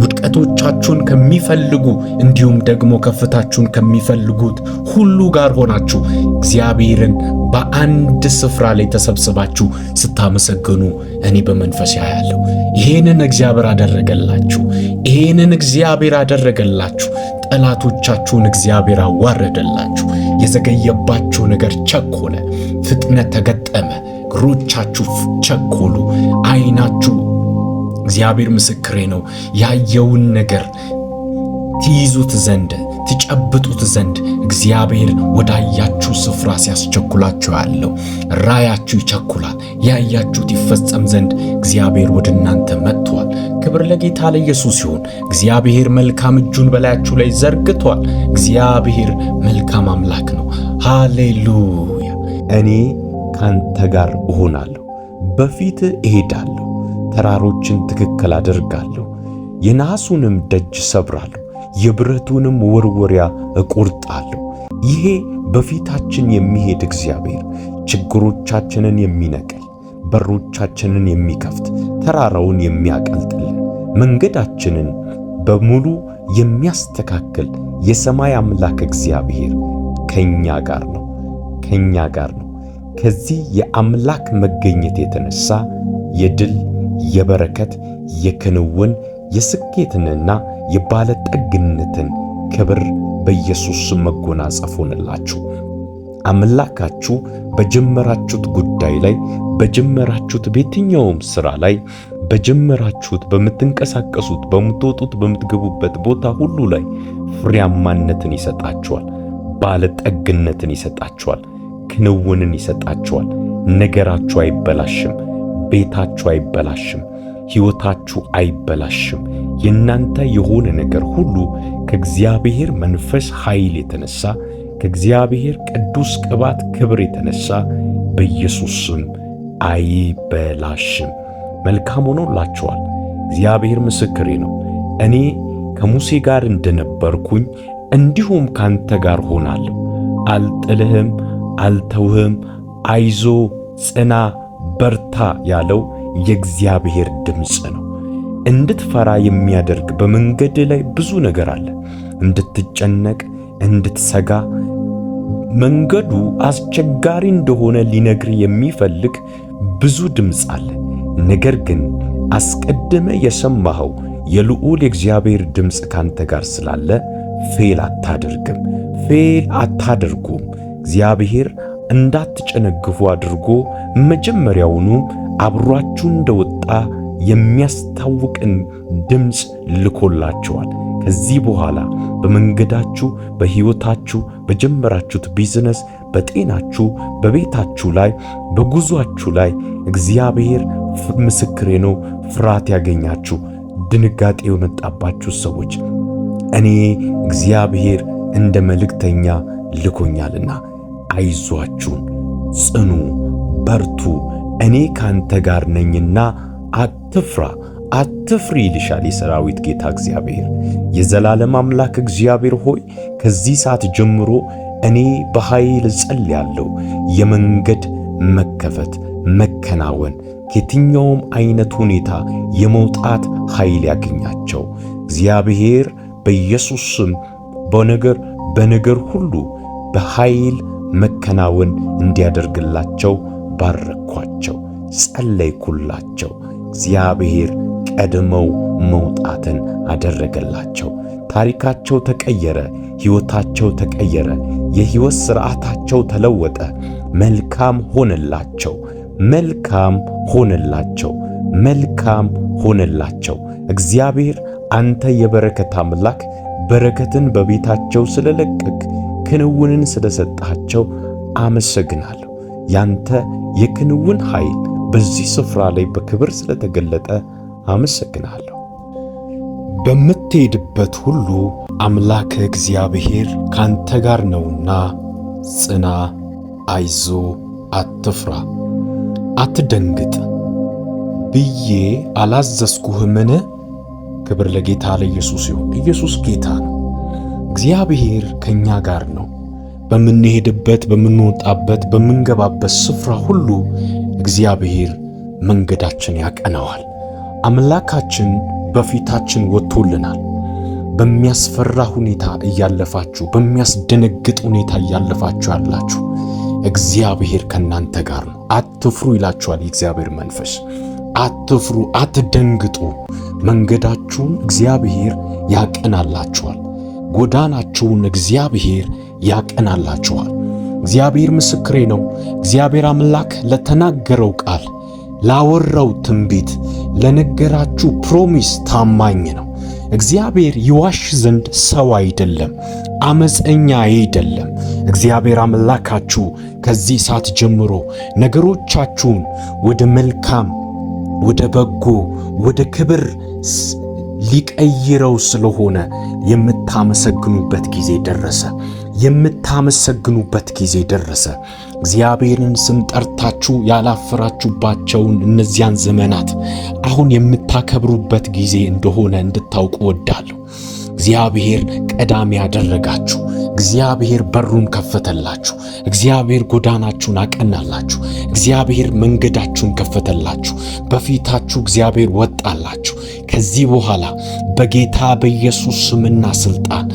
ውድቀቶቻችሁን ከሚፈልጉ እንዲሁም ደግሞ ከፍታችሁን ከሚፈልጉት ሁሉ ጋር ሆናችሁ እግዚአብሔርን በአንድ ስፍራ ላይ ተሰብስባችሁ ስታመሰግኑ እኔ በመንፈስ ያያለሁ። ይሄንን እግዚአብሔር አደረገላችሁ። ይሄንን እግዚአብሔር አደረገላችሁ። ጠላቶቻችሁን እግዚአብሔር አዋረደላችሁ። የዘገየባችሁ ነገር ቸኮለ፣ ፍጥነት ተገጠመ። እግሮቻችሁ ቸኮሉ፣ ዓይናችሁ፣ እግዚአብሔር ምስክሬ ነው፣ ያየውን ነገር ትይዙት ዘንድ፣ ትጨብጡት ዘንድ እግዚአብሔር ወዳያችሁ ስፍራ ሲያስቸኩላችሁ ያለው፣ ራያችሁ ይቸኩላል። ያያችሁት ይፈጸም ዘንድ እግዚአብሔር ወደ እናንተ መጥቷል። ክብር ለጌታ ለኢየሱስ ይሁን። እግዚአብሔር መልካም እጁን በላያችሁ ላይ ዘርግቷል። እግዚአብሔር መልካም አምላክ ነው። ሃሌሉያ። እኔ ካንተ ጋር እሆናለሁ፣ በፊት እሄዳለሁ፣ ተራሮችን ትክክል አደርጋለሁ፣ የናሱንም ደጅ ሰብራለሁ፣ የብረቱንም ወርወሪያ እቆርጣለሁ። ይሄ በፊታችን የሚሄድ እግዚአብሔር ችግሮቻችንን የሚነቅል፣ በሮቻችንን የሚከፍት፣ ተራራውን የሚያቀልጥልን፣ መንገዳችንን በሙሉ የሚያስተካክል የሰማይ አምላክ እግዚአብሔር ከኛ ጋር ነው፣ ከኛ ጋር ነው። ከዚህ የአምላክ መገኘት የተነሳ የድል፣ የበረከት፣ የክንውን፣ የስኬትንና የባለጠግነትን ክብር በኢየሱስ ስም መጎናጸፍ ሆነላችሁ። አምላካችሁ በጀመራችሁት ጉዳይ ላይ፣ በጀመራችሁት በየትኛውም ስራ ላይ፣ በጀመራችሁት፣ በምትንቀሳቀሱት፣ በምትወጡት፣ በምትገቡበት ቦታ ሁሉ ላይ ፍሬያማነትን ይሰጣችኋል። ባለጠግነትን ይሰጣችኋል። ክንውንን ይሰጣችኋል። ነገራችሁ አይበላሽም። ቤታችሁ አይበላሽም። ሕይወታችሁ አይበላሽም። የእናንተ የሆነ ነገር ሁሉ ከእግዚአብሔር መንፈስ ኃይል የተነሳ፣ ከእግዚአብሔር ቅዱስ ቅባት ክብር የተነሳ በኢየሱስ ስም አይበላሽም። መልካም ሆኖላችኋል። እግዚአብሔር ምስክሬ ነው። እኔ ከሙሴ ጋር እንደነበርኩኝ እንዲሁም ካንተ ጋር ሆናለሁ። አልጥልህም፣ አልተውህም። አይዞ፣ ጽና፣ በርታ ያለው የእግዚአብሔር ድምፅ ነው። እንድትፈራ የሚያደርግ በመንገድ ላይ ብዙ ነገር አለ። እንድትጨነቅ፣ እንድትሰጋ፣ መንገዱ አስቸጋሪ እንደሆነ ሊነግር የሚፈልግ ብዙ ድምፅ አለ። ነገር ግን አስቀድመ የሰማኸው የልዑል የእግዚአብሔር ድምፅ ካንተ ጋር ስላለ fail አታደርግም፣ fail አታደርጉም። እግዚአብሔር እንዳትጨነግፉ አድርጎ መጀመሪያውኑ አብሯችሁ እንደወጣ የሚያስታውቅን ድምፅ ልኮላችኋል። ከዚህ በኋላ በመንገዳችሁ፣ በሕይወታችሁ፣ በጀመራችሁት ቢዝነስ፣ በጤናችሁ፣ በቤታችሁ ላይ፣ በጉዟችሁ ላይ እግዚአብሔር ምስክሬ ነው። ፍርሃት ያገኛችሁ፣ ድንጋጤ የመጣባችሁ ሰዎች እኔ እግዚአብሔር እንደ መልእክተኛ ልኮኛልና አይዟችሁን፣ ጽኑ፣ በርቱ፣ እኔ ካንተ ጋር ነኝና አትፍራ፣ አትፍሪ ይልሻል የሰራዊት ጌታ እግዚአብሔር። የዘላለም አምላክ እግዚአብሔር ሆይ ከዚህ ሰዓት ጀምሮ እኔ በኃይል እጸልያለሁ። የመንገድ መከፈት መከናወን፣ ከየትኛውም አይነት ሁኔታ የመውጣት ኃይል ያገኛቸው እግዚአብሔር በኢየሱስ ስም በነገር ሁሉ በኃይል መከናወን እንዲያደርግላቸው ባረኳቸው፣ ጸለይኩላቸው። እግዚአብሔር ቀድመው መውጣትን አደረገላቸው። ታሪካቸው ተቀየረ፣ ሕይወታቸው ተቀየረ፣ የሕይወት ሥርዓታቸው ተለወጠ። መልካም ሆነላቸው፣ መልካም ሆነላቸው፣ መልካም ሆነላቸው። እግዚአብሔር አንተ የበረከት አምላክ በረከትን በቤታቸው ስለለቀቅ ክንውንን ስለሰጣቸው አመሰግናለሁ። ያንተ የክንውን ኃይል በዚህ ስፍራ ላይ በክብር ስለተገለጠ አመሰግናለሁ። በምትሄድበት ሁሉ አምላክ እግዚአብሔር ካንተ ጋር ነውና ጽና፣ አይዞ፣ አትፍራ፣ አትደንግጥ ብዬ አላዘዝኩህምን? ክብር ለጌታ ለኢየሱስ ይሁን። ኢየሱስ ጌታ ነው። እግዚአብሔር ከኛ ጋር ነው። በምንሄድበት፣ በምንወጣበት፣ በምንገባበት ስፍራ ሁሉ እግዚአብሔር መንገዳችን ያቀናዋል። አምላካችን በፊታችን ወጥቶልናል። በሚያስፈራ ሁኔታ እያለፋችሁ፣ በሚያስደነግጥ ሁኔታ እያለፋችሁ ያላችሁ እግዚአብሔር ከናንተ ጋር ነው። አትፍሩ ይላችኋል የእግዚአብሔር መንፈስ። አትፍሩ፣ አትደንግጡ። መንገዳችሁን እግዚአብሔር ያቀናላችኋል። ጎዳናችሁን እግዚአብሔር ያቀናላችኋል። እግዚአብሔር ምስክሬ ነው። እግዚአብሔር አምላክ ለተናገረው ቃል፣ ላወራው ትንቢት፣ ለነገራችሁ promise ታማኝ ነው። እግዚአብሔር ይዋሽ ዘንድ ሰው አይደለም፣ አመፀኛ አይደለም። እግዚአብሔር አምላካችሁ ከዚህ ሰዓት ጀምሮ ነገሮቻችሁን ወደ መልካም፣ ወደ በጎ፣ ወደ ክብር ሊቀይረው ስለሆነ የምታመሰግኑበት ጊዜ ደረሰ። የምታመሰግኑበት ጊዜ ደረሰ። እግዚአብሔርን ስም ጠርታችሁ ያላፈራችሁባቸውን እነዚያን ዘመናት አሁን የምታከብሩበት ጊዜ እንደሆነ እንድታውቁ እወዳለሁ። እግዚአብሔር ቀዳሚ ያደረጋችሁ፣ እግዚአብሔር በሩን ከፈተላችሁ። እግዚአብሔር ጎዳናችሁን አቀናላችሁ። እግዚአብሔር መንገዳችሁን ከፈተላችሁ። በፊታችሁ እግዚአብሔር ወጣላችሁ። ከዚህ በኋላ በጌታ በኢየሱስ ስምና ስልጣን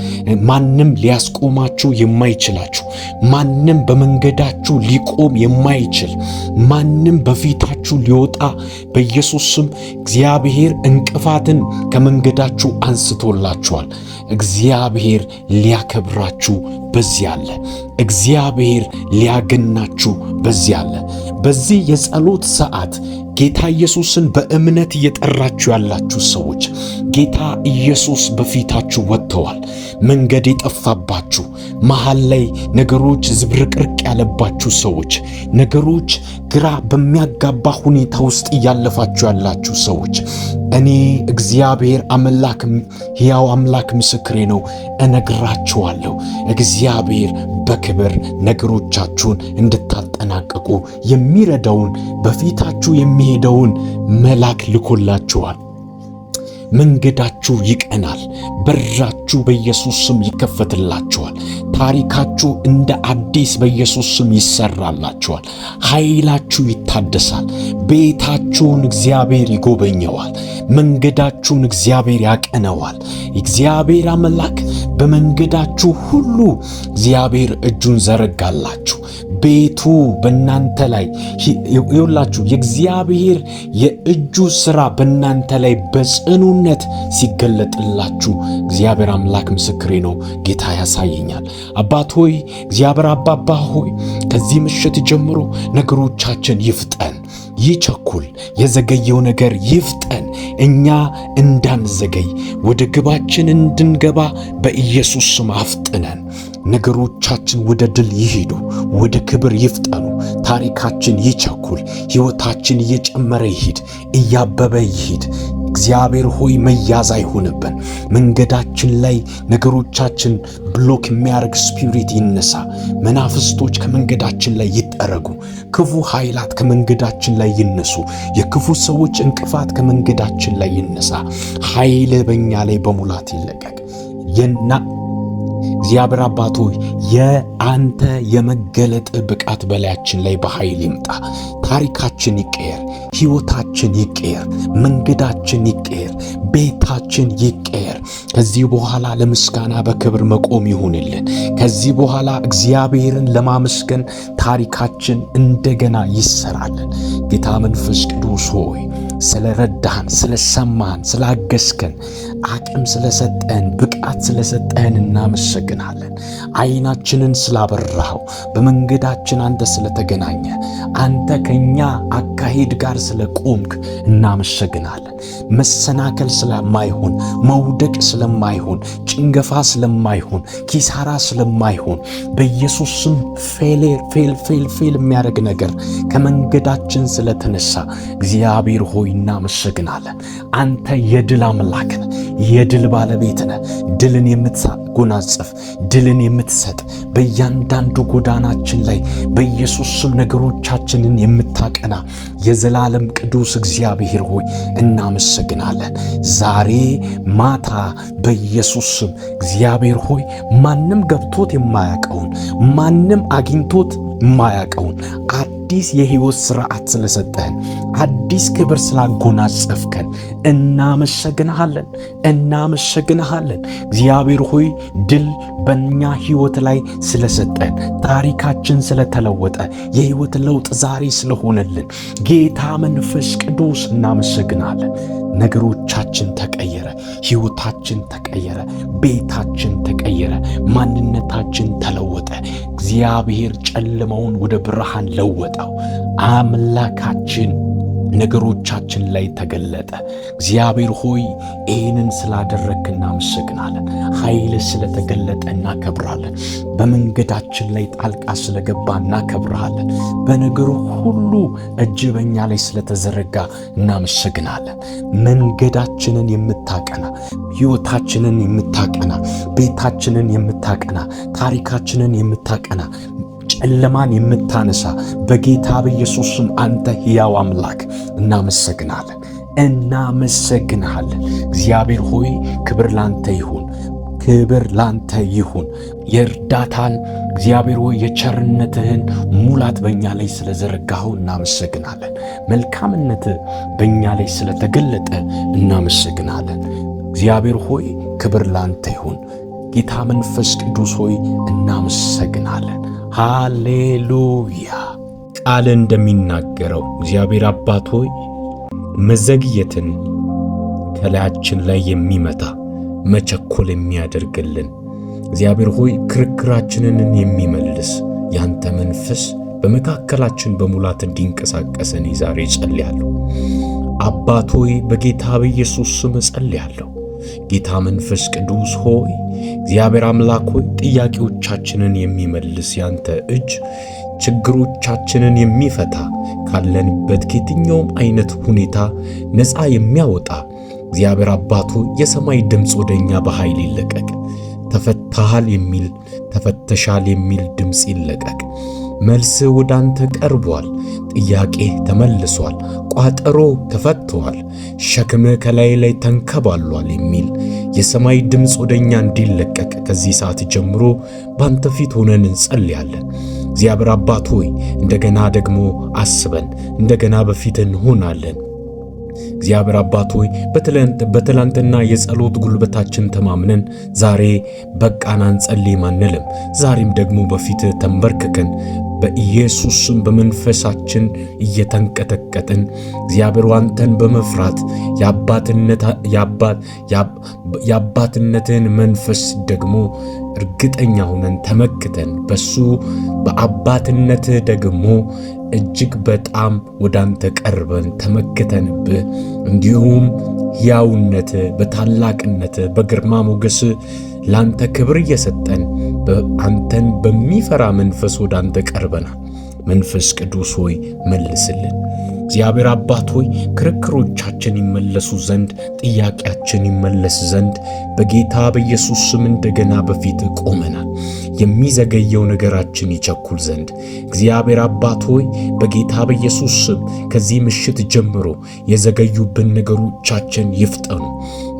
ማንም ሊያስቆማችሁ የማይችላችሁ፣ ማንም በመንገዳችሁ ሊቆም የማይችል፣ ማንም በፊታችሁ ሊወጣ በኢየሱስ ስም እግዚአብሔር እንቅፋትን ከመንገዳችሁ አንስቶላችኋል። እግዚአብሔር ሊያከብራችሁ በዚህ አለ። እግዚአብሔር ሊያገናችሁ በዚህ አለ። በዚህ የጸሎት ሰዓት ጌታ ኢየሱስን በእምነት እየጠራችሁ ያላችሁ ሰዎች ጌታ ኢየሱስ በፊታችሁ ወጥተዋል። መንገድ የጠፋባችሁ፣ መሃል ላይ ነገሮች ዝብርቅርቅ ያለባችሁ ሰዎች፣ ነገሮች ግራ በሚያጋባ ሁኔታ ውስጥ እያለፋችሁ ያላችሁ ሰዎች እኔ እግዚአብሔር አምላክ ሕያው አምላክ ምስክሬ ነው፣ እነግራችኋለሁ እግዚአብሔር በክብር ነገሮቻችሁን እንድታጠናቅቁ እንድትጠነቀቁ የሚረዳውን በፊታችሁ የሚሄደውን መልአክ ልኮላችኋል። መንገዳችሁ ይቀናል። በራችሁ በኢየሱስ ስም ይከፈትላችኋል። ታሪካችሁ እንደ አዲስ በኢየሱስ ስም ይሰራላችኋል። ኃይላችሁ ይታደሳል። ቤታችሁን እግዚአብሔር ይጎበኘዋል። መንገዳችሁን እግዚአብሔር ያቀነዋል። እግዚአብሔር አምላክ በመንገዳችሁ ሁሉ እግዚአብሔር እጁን ዘረጋላችሁ። ቤቱ በእናንተ ላይ ይውላችሁ። የእግዚአብሔር የእጁ ሥራ በእናንተ ላይ በጽኑነት ሲገለጥላችሁ እግዚአብሔር አምላክ ምስክሬ ነው፣ ጌታ ያሳየኛል። አባት ሆይ፣ እግዚአብሔር አባባ ሆይ፣ ከዚህ ምሽት ጀምሮ ነገሮቻችን ይፍጠን፣ ይቸኩል፣ የዘገየው ነገር ይፍጠን፣ እኛ እንዳንዘገይ ወደ ግባችን እንድንገባ በኢየሱስ ስም አፍጥነን። ነገሮቻችን ወደ ድል ይሂዱ፣ ወደ ክብር ይፍጠኑ። ታሪካችን ይቸኩል፣ ሕይወታችን እየጨመረ ይሂድ፣ እያበበ ይሂድ። እግዚአብሔር ሆይ፣ መያዝ አይሁንብን። መንገዳችን ላይ ነገሮቻችን block የሚያደርግ spirit ይነሳ። መናፍስቶች ከመንገዳችን ላይ ይጠረጉ። ክፉ ኃይላት ከመንገዳችን ላይ ይነሱ። የክፉ ሰዎች እንቅፋት ከመንገዳችን ላይ ይነሳ። ኃይል በእኛ ላይ በሙላት ይለቀቅ። የና እግዚአብሔር አባት ሆይ፣ የአንተ የመገለጥ ብቃት በላያችን ላይ በኃይል ይምጣ። ታሪካችን ይቀየር፣ ሕይወታችን ይቀየር፣ መንገዳችን ይቀየር፣ ቤታችን ይቀየር። ከዚህ በኋላ ለምስጋና በክብር መቆም ይሁንልን። ከዚህ በኋላ እግዚአብሔርን ለማመስገን ታሪካችን እንደገና ይሰራልን። ጌታ መንፈስ ቅዱስ ሆይ፣ ስለረዳህን፣ ስለሰማህን፣ ስላገዝከን፣ አቅም ስለሰጠን፣ ብቃት ስለሰጠህን እናመሰግናለን። ዓይናችንን ስላበራኸው፣ በመንገዳችን አንተ ስለተገናኘ፣ አንተ ከኛ አካሄድ ጋር ስለቆምክ እናመሰግናለን። መሰናከል ስለማይሆን፣ መውደቅ ስለማይሆን፣ ጭንገፋ ስለማይሆን፣ ኪሳራ ስለማይሆን፣ በኢየሱስ ስም fail fail fail fail የሚያደርግ ነገር ከመንገዳችን ስለተነሳ እግዚአብሔር ሆይ እናመሰግናለን። አንተ የድል አምላክ ነህ፣ የድል ባለቤት ነህ። ድልን የምታጎናጽፍ፣ ድልን የምትሰጥ፣ በእያንዳንዱ ጎዳናችን ላይ በኢየሱስ ስም ነገሮቻችንን የምታቀና የዘላለም ቅዱስ እግዚአብሔር ሆይ እናመሰግናለን። ዛሬ ማታ በኢየሱስ ስም እግዚአብሔር ሆይ፣ ማንም ገብቶት የማያውቀውን፣ ማንም አግኝቶት የማያውቀውን አዲስ የሕይወት ስርዓት ስለሰጠህን፣ አዲስ ክብር ስላጎናጸፍከን እናመሰግንሃለን፣ እናመሰግንሃለን። እግዚአብሔር ሆይ፣ ድል በእኛ ሕይወት ላይ ስለሰጠን፣ ታሪካችን ስለተለወጠ፣ የሕይወት ለውጥ ዛሬ ስለሆነልን ጌታ መንፈስ ቅዱስ እናመሰግናለን። ነገሮቻችን ተቀየረ፣ ሕይወታችን ተቀየረ፣ ቤታችን ተቀየረ፣ ማንነታችን ተለወጠ። እግዚአብሔር ጨለማውን ወደ ብርሃን ለወጠው። አምላካችን ነገሮቻችን ላይ ተገለጠ። እግዚአብሔር ሆይ፣ ይህንን ስላደረግክ እናመሰግናለን። ኃይል ስለተገለጠ እናከብራለን። በመንገዳችን ላይ ጣልቃ ስለገባ እናከብርሃለን። በነገሩ ሁሉ እጅ በእኛ ላይ ስለተዘረጋ እናመሰግናለን። መንገዳችንን የምታቀና፣ ሕይወታችንን የምታቀና፣ ቤታችንን የምታቀና፣ ታሪካችንን የምታቀና፣ ጨለማን የምታነሳ በጌታ በኢየሱስ ስም አንተ ሕያው አምላክ እናመሰግናለን፣ እናመሰግንሃለን። እግዚአብሔር ሆይ፣ ክብር ላንተ ይሁን፣ ክብር ላንተ ይሁን። የእርዳታን እግዚአብሔር ሆይ፣ የቸርነትህን ሙላት በእኛ ላይ ስለዘረጋኸው እናመሰግናለን። መልካምነትህ በእኛ ላይ ስለተገለጠ እናመሰግናለን። እግዚአብሔር ሆይ፣ ክብር ላንተ ይሁን። ጌታ መንፈስ ቅዱስ ሆይ፣ እናመሰግናለን። ሃሌሉያ። ቃል እንደሚናገረው እግዚአብሔር አባት ሆይ፣ መዘግየትን ከላያችን ላይ የሚመታ፣ መቸኮል የሚያደርግልን፣ እግዚአብሔር ሆይ፣ ክርክራችንን የሚመልስ ያንተ መንፈስ በመካከላችን በሙላት እንዲንቀሳቀስ እኔ ዛሬ እጸልያለሁ። አባት ሆይ፣ በጌታ በኢየሱስ ስም እጸልያለሁ። ጌታ መንፈስ ቅዱስ ሆይ፣ እግዚአብሔር አምላክ ሆይ፣ ጥያቄዎቻችንን የሚመልስ ያንተ እጅ፣ ችግሮቻችንን የሚፈታ፣ ካለንበት ከየትኛውም አይነት ሁኔታ ነፃ የሚያወጣ እግዚአብሔር አባቱ የሰማይ ድምፅ ወደኛ በኃይል ይለቀቅ። ተፈታሃል የሚል፣ ተፈተሻል የሚል ድምፅ ይለቀቅ። መልስ ወደ አንተ ቀርቧል። ጥያቄ ተመልሷል። ቋጠሮ ተፈቷል። ሸክምህ ከላይ ላይ ተንከባሏል የሚል የሰማይ ድምፅ ወደኛ እንዲለቀቅ ከዚህ ሰዓት ጀምሮ ባንተ ፊት ሆነን እንጸልያለን። እግዚአብሔር አባት ሆይ እንደገና ደግሞ አስበን፣ እንደገና በፊት እንሆናለን። እግዚአብሔር አባት ሆይ በትላንትና የጸሎት ጉልበታችን ተማምነን ዛሬ በቃን አንጸልይም አንልም። ዛሬም ደግሞ በፊት ተንበርክከን በኢየሱስ ስም በመንፈሳችን እየተንቀጠቀጥን እግዚአብሔር አንተን በመፍራት የአባትነትን መንፈስ ደግሞ እርግጠኛ ሆነን ተመክተን በሱ በአባትነትህ ደግሞ እጅግ በጣም ወዳንተ ቀርበን ተመክተንብህ እንዲሁም ሕያውነትህ በታላቅነትህ በግርማ ሞገስህ ላንተ ክብር እየሰጠን አንተን በሚፈራ መንፈስ ወዳንተ ቀርበናል። መንፈስ ቅዱስ ሆይ መልስልን። እግዚአብሔር አባት ሆይ ክርክሮቻችን ይመለሱ ዘንድ፣ ጥያቄያችን ይመለስ ዘንድ በጌታ በኢየሱስ ስም እንደገና በፊት ቆመናል። የሚዘገየው ነገራችን ይቸኩል ዘንድ እግዚአብሔር አባት ሆይ በጌታ በኢየሱስ ስም ከዚህ ምሽት ጀምሮ የዘገዩብን ነገሮቻችን ይፍጠኑ።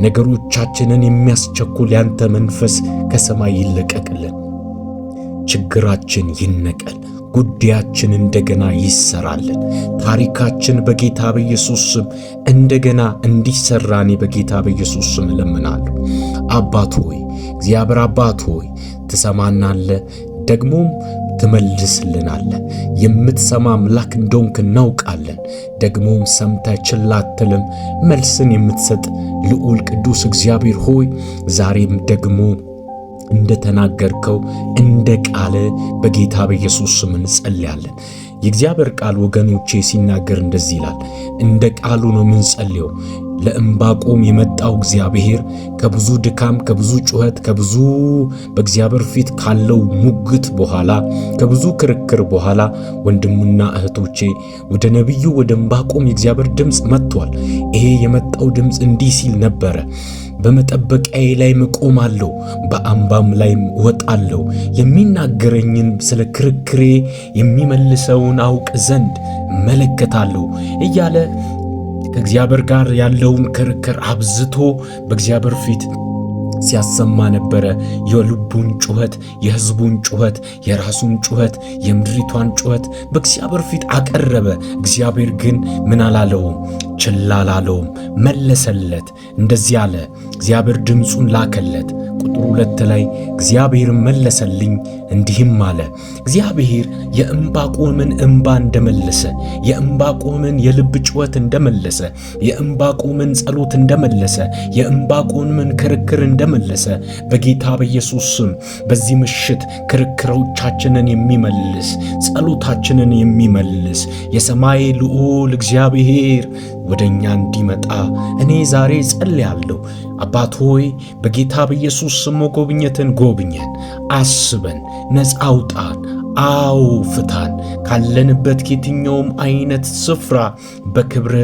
ነገሮቻችንን የሚያስቸኩል ያንተ መንፈስ ከሰማይ ይለቀቅልን። ችግራችን ይነቀል። ጉዳያችን እንደገና ይሰራልን። ታሪካችን በጌታ በኢየሱስ ስም እንደገና እንዲሰራ እኔ በጌታ በኢየሱስ ስም እለምናለሁ። አባት ሆይ፣ እግዚአብሔር አባት ሆይ ትሰማናለህ፣ ደግሞም ትመልስልናለህ። የምትሰማ አምላክ እንደሆንክ እናውቃለን። ደግሞም ሰምተህ ችላ አትልም። መልስን የምትሰጥ ልዑል ቅዱስ እግዚአብሔር ሆይ ዛሬም ደግሞ እንደተናገርከው እንደ ቃል በጌታ በኢየሱስ ስም እንጸልያለን። የእግዚአብሔር ቃል ወገኖቼ ሲናገር እንደዚህ ይላል፣ እንደ ቃሉ ነው የምንጸልየው። ለዕንባቆም የመጣው እግዚአብሔር ከብዙ ድካም፣ ከብዙ ጩኸት፣ ከብዙ በእግዚአብሔር ፊት ካለው ሙግት በኋላ፣ ከብዙ ክርክር በኋላ ወንድምና እህቶቼ ወደ ነቢዩ ወደ ዕንባቆም የእግዚአብሔር ድምፅ መጥቷል። ይሄ የመጣው ድምፅ እንዲህ ሲል ነበረ፣ በመጠበቂያዬ ላይ እቆማለሁ፣ በአምባም ላይ እወጣለሁ፣ የሚናገረኝን ስለ ክርክሬ የሚመልሰውን አውቅ ዘንድ እመለከታለሁ እያለ ከእግዚአብሔር ጋር ያለውን ክርክር አብዝቶ በእግዚአብሔር ፊት ሲያሰማ ነበረ። የልቡን ጩኸት፣ የሕዝቡን ጩኸት፣ የራሱን ጩኸት፣ የምድሪቷን ጩኸት በእግዚአብሔር ፊት አቀረበ። እግዚአብሔር ግን ምን አላለውም? ችላ አላለውም፣ መለሰለት። እንደዚህ አለ። እግዚአብሔር ድምፁን ላከለት። ቁጥር 2 ላይ እግዚአብሔር መለሰልኝ እንዲህም አለ። እግዚአብሔር የዕንባቆምን እንባ እንደመለሰ፣ የዕንባቆምን የልብ ጩኸት እንደመለሰ፣ የዕንባቆምን ጸሎት እንደመለሰ፣ የዕንባቆምን ክርክር እንደመለሰ በጌታ በኢየሱስ ስም በዚህ ምሽት ክርክሮቻችንን የሚመልስ፣ ጸሎታችንን የሚመልስ የሰማይ ልዑል እግዚአብሔር ወደኛ እንዲመጣ እኔ ዛሬ ጸልያለሁ። አባት ሆይ በጌታ በኢየሱስ ስም መጎብኘትን ጎብኘን፣ አስበን፣ ነፃ አውጣን፣ አው ፍታን። ካለንበት ከየትኛውም አይነት ስፍራ በክብር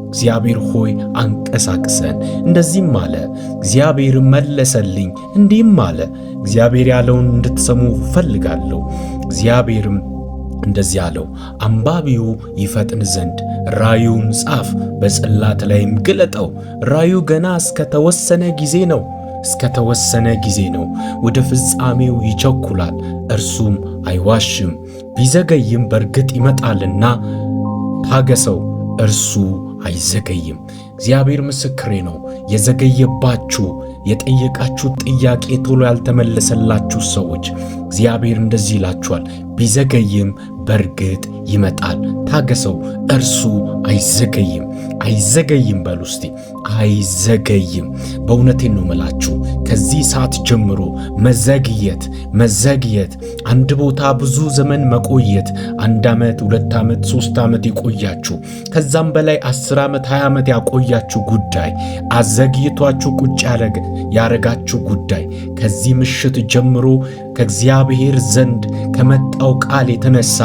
እግዚአብሔር ሆይ አንቀሳቅሰን። እንደዚህም አለ፣ እግዚአብሔር መለሰልኝ እንዲህም አለ። እግዚአብሔር ያለውን እንድትሰሙ እፈልጋለሁ። እግዚአብሔርም እንደዚህ አለው፣ አንባቢው ይፈጥን ዘንድ ራእዩን ጻፍ፣ በጽላት ላይም ግለጠው። ራእዩ ገና እስከተወሰነ ጊዜ ነው፣ እስከተወሰነ ጊዜ ነው። ወደ ፍጻሜው ይቸኩላል፣ እርሱም አይዋሽም። ቢዘገይም በእርግጥ ይመጣልና ታገሰው፣ እርሱ አይዘገይም። እግዚአብሔር ምስክሬ ነው። የዘገየባችሁ፣ የጠየቃችሁ ጥያቄ ቶሎ ያልተመለሰላችሁ ሰዎች እግዚአብሔር እንደዚህ ይላችኋል፣ ቢዘገይም በእርግጥ ይመጣል። ታገሰው፣ እርሱ አይዘገይም። አይዘገይም በሉ እስቲ፣ አይዘገይም። በእውነቴን ነው የምላችሁ፣ ከዚህ ሰዓት ጀምሮ መዘግየት መዘግየት፣ አንድ ቦታ ብዙ ዘመን መቆየት፣ 1 ዓመት፣ 2 ዓመት፣ 3 ዓመት የቆያችሁ፣ ከዛም በላይ 10 ዓመት፣ 20 ዓመት ያቆያችሁ ጉዳይ፣ አዘግይቷችሁ ቁጭ ያረጋችሁ ጉዳይ ከዚህ ምሽት ጀምሮ ከእግዚአብሔር ዘንድ ከመጣው ቃል የተነሳ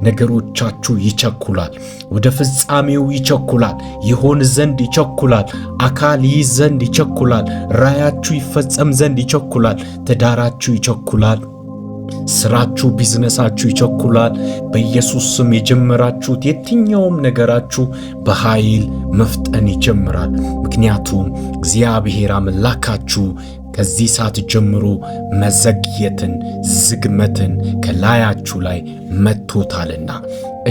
ነገሮቻችሁ ይቸኩላል። ወደ ፍጻሜው ይቸኩላል። ይሆን ዘንድ ይቸኩላል። አካል ይይዝ ዘንድ ይቸኩላል። ራያችሁ ይፈጸም ዘንድ ይቸኩላል። ትዳራችሁ ይቸኩላል። ስራችሁ፣ ቢዝነሳችሁ ይቸኩላል። በኢየሱስ ስም የጀመራችሁት የትኛውም ነገራችሁ በኃይል መፍጠን ይጀምራል። ምክንያቱም እግዚአብሔር አምላካችሁ ከዚህ ሰዓት ጀምሮ መዘግየትን፣ ዝግመትን ከላያችሁ ላይ መጥቶታልና።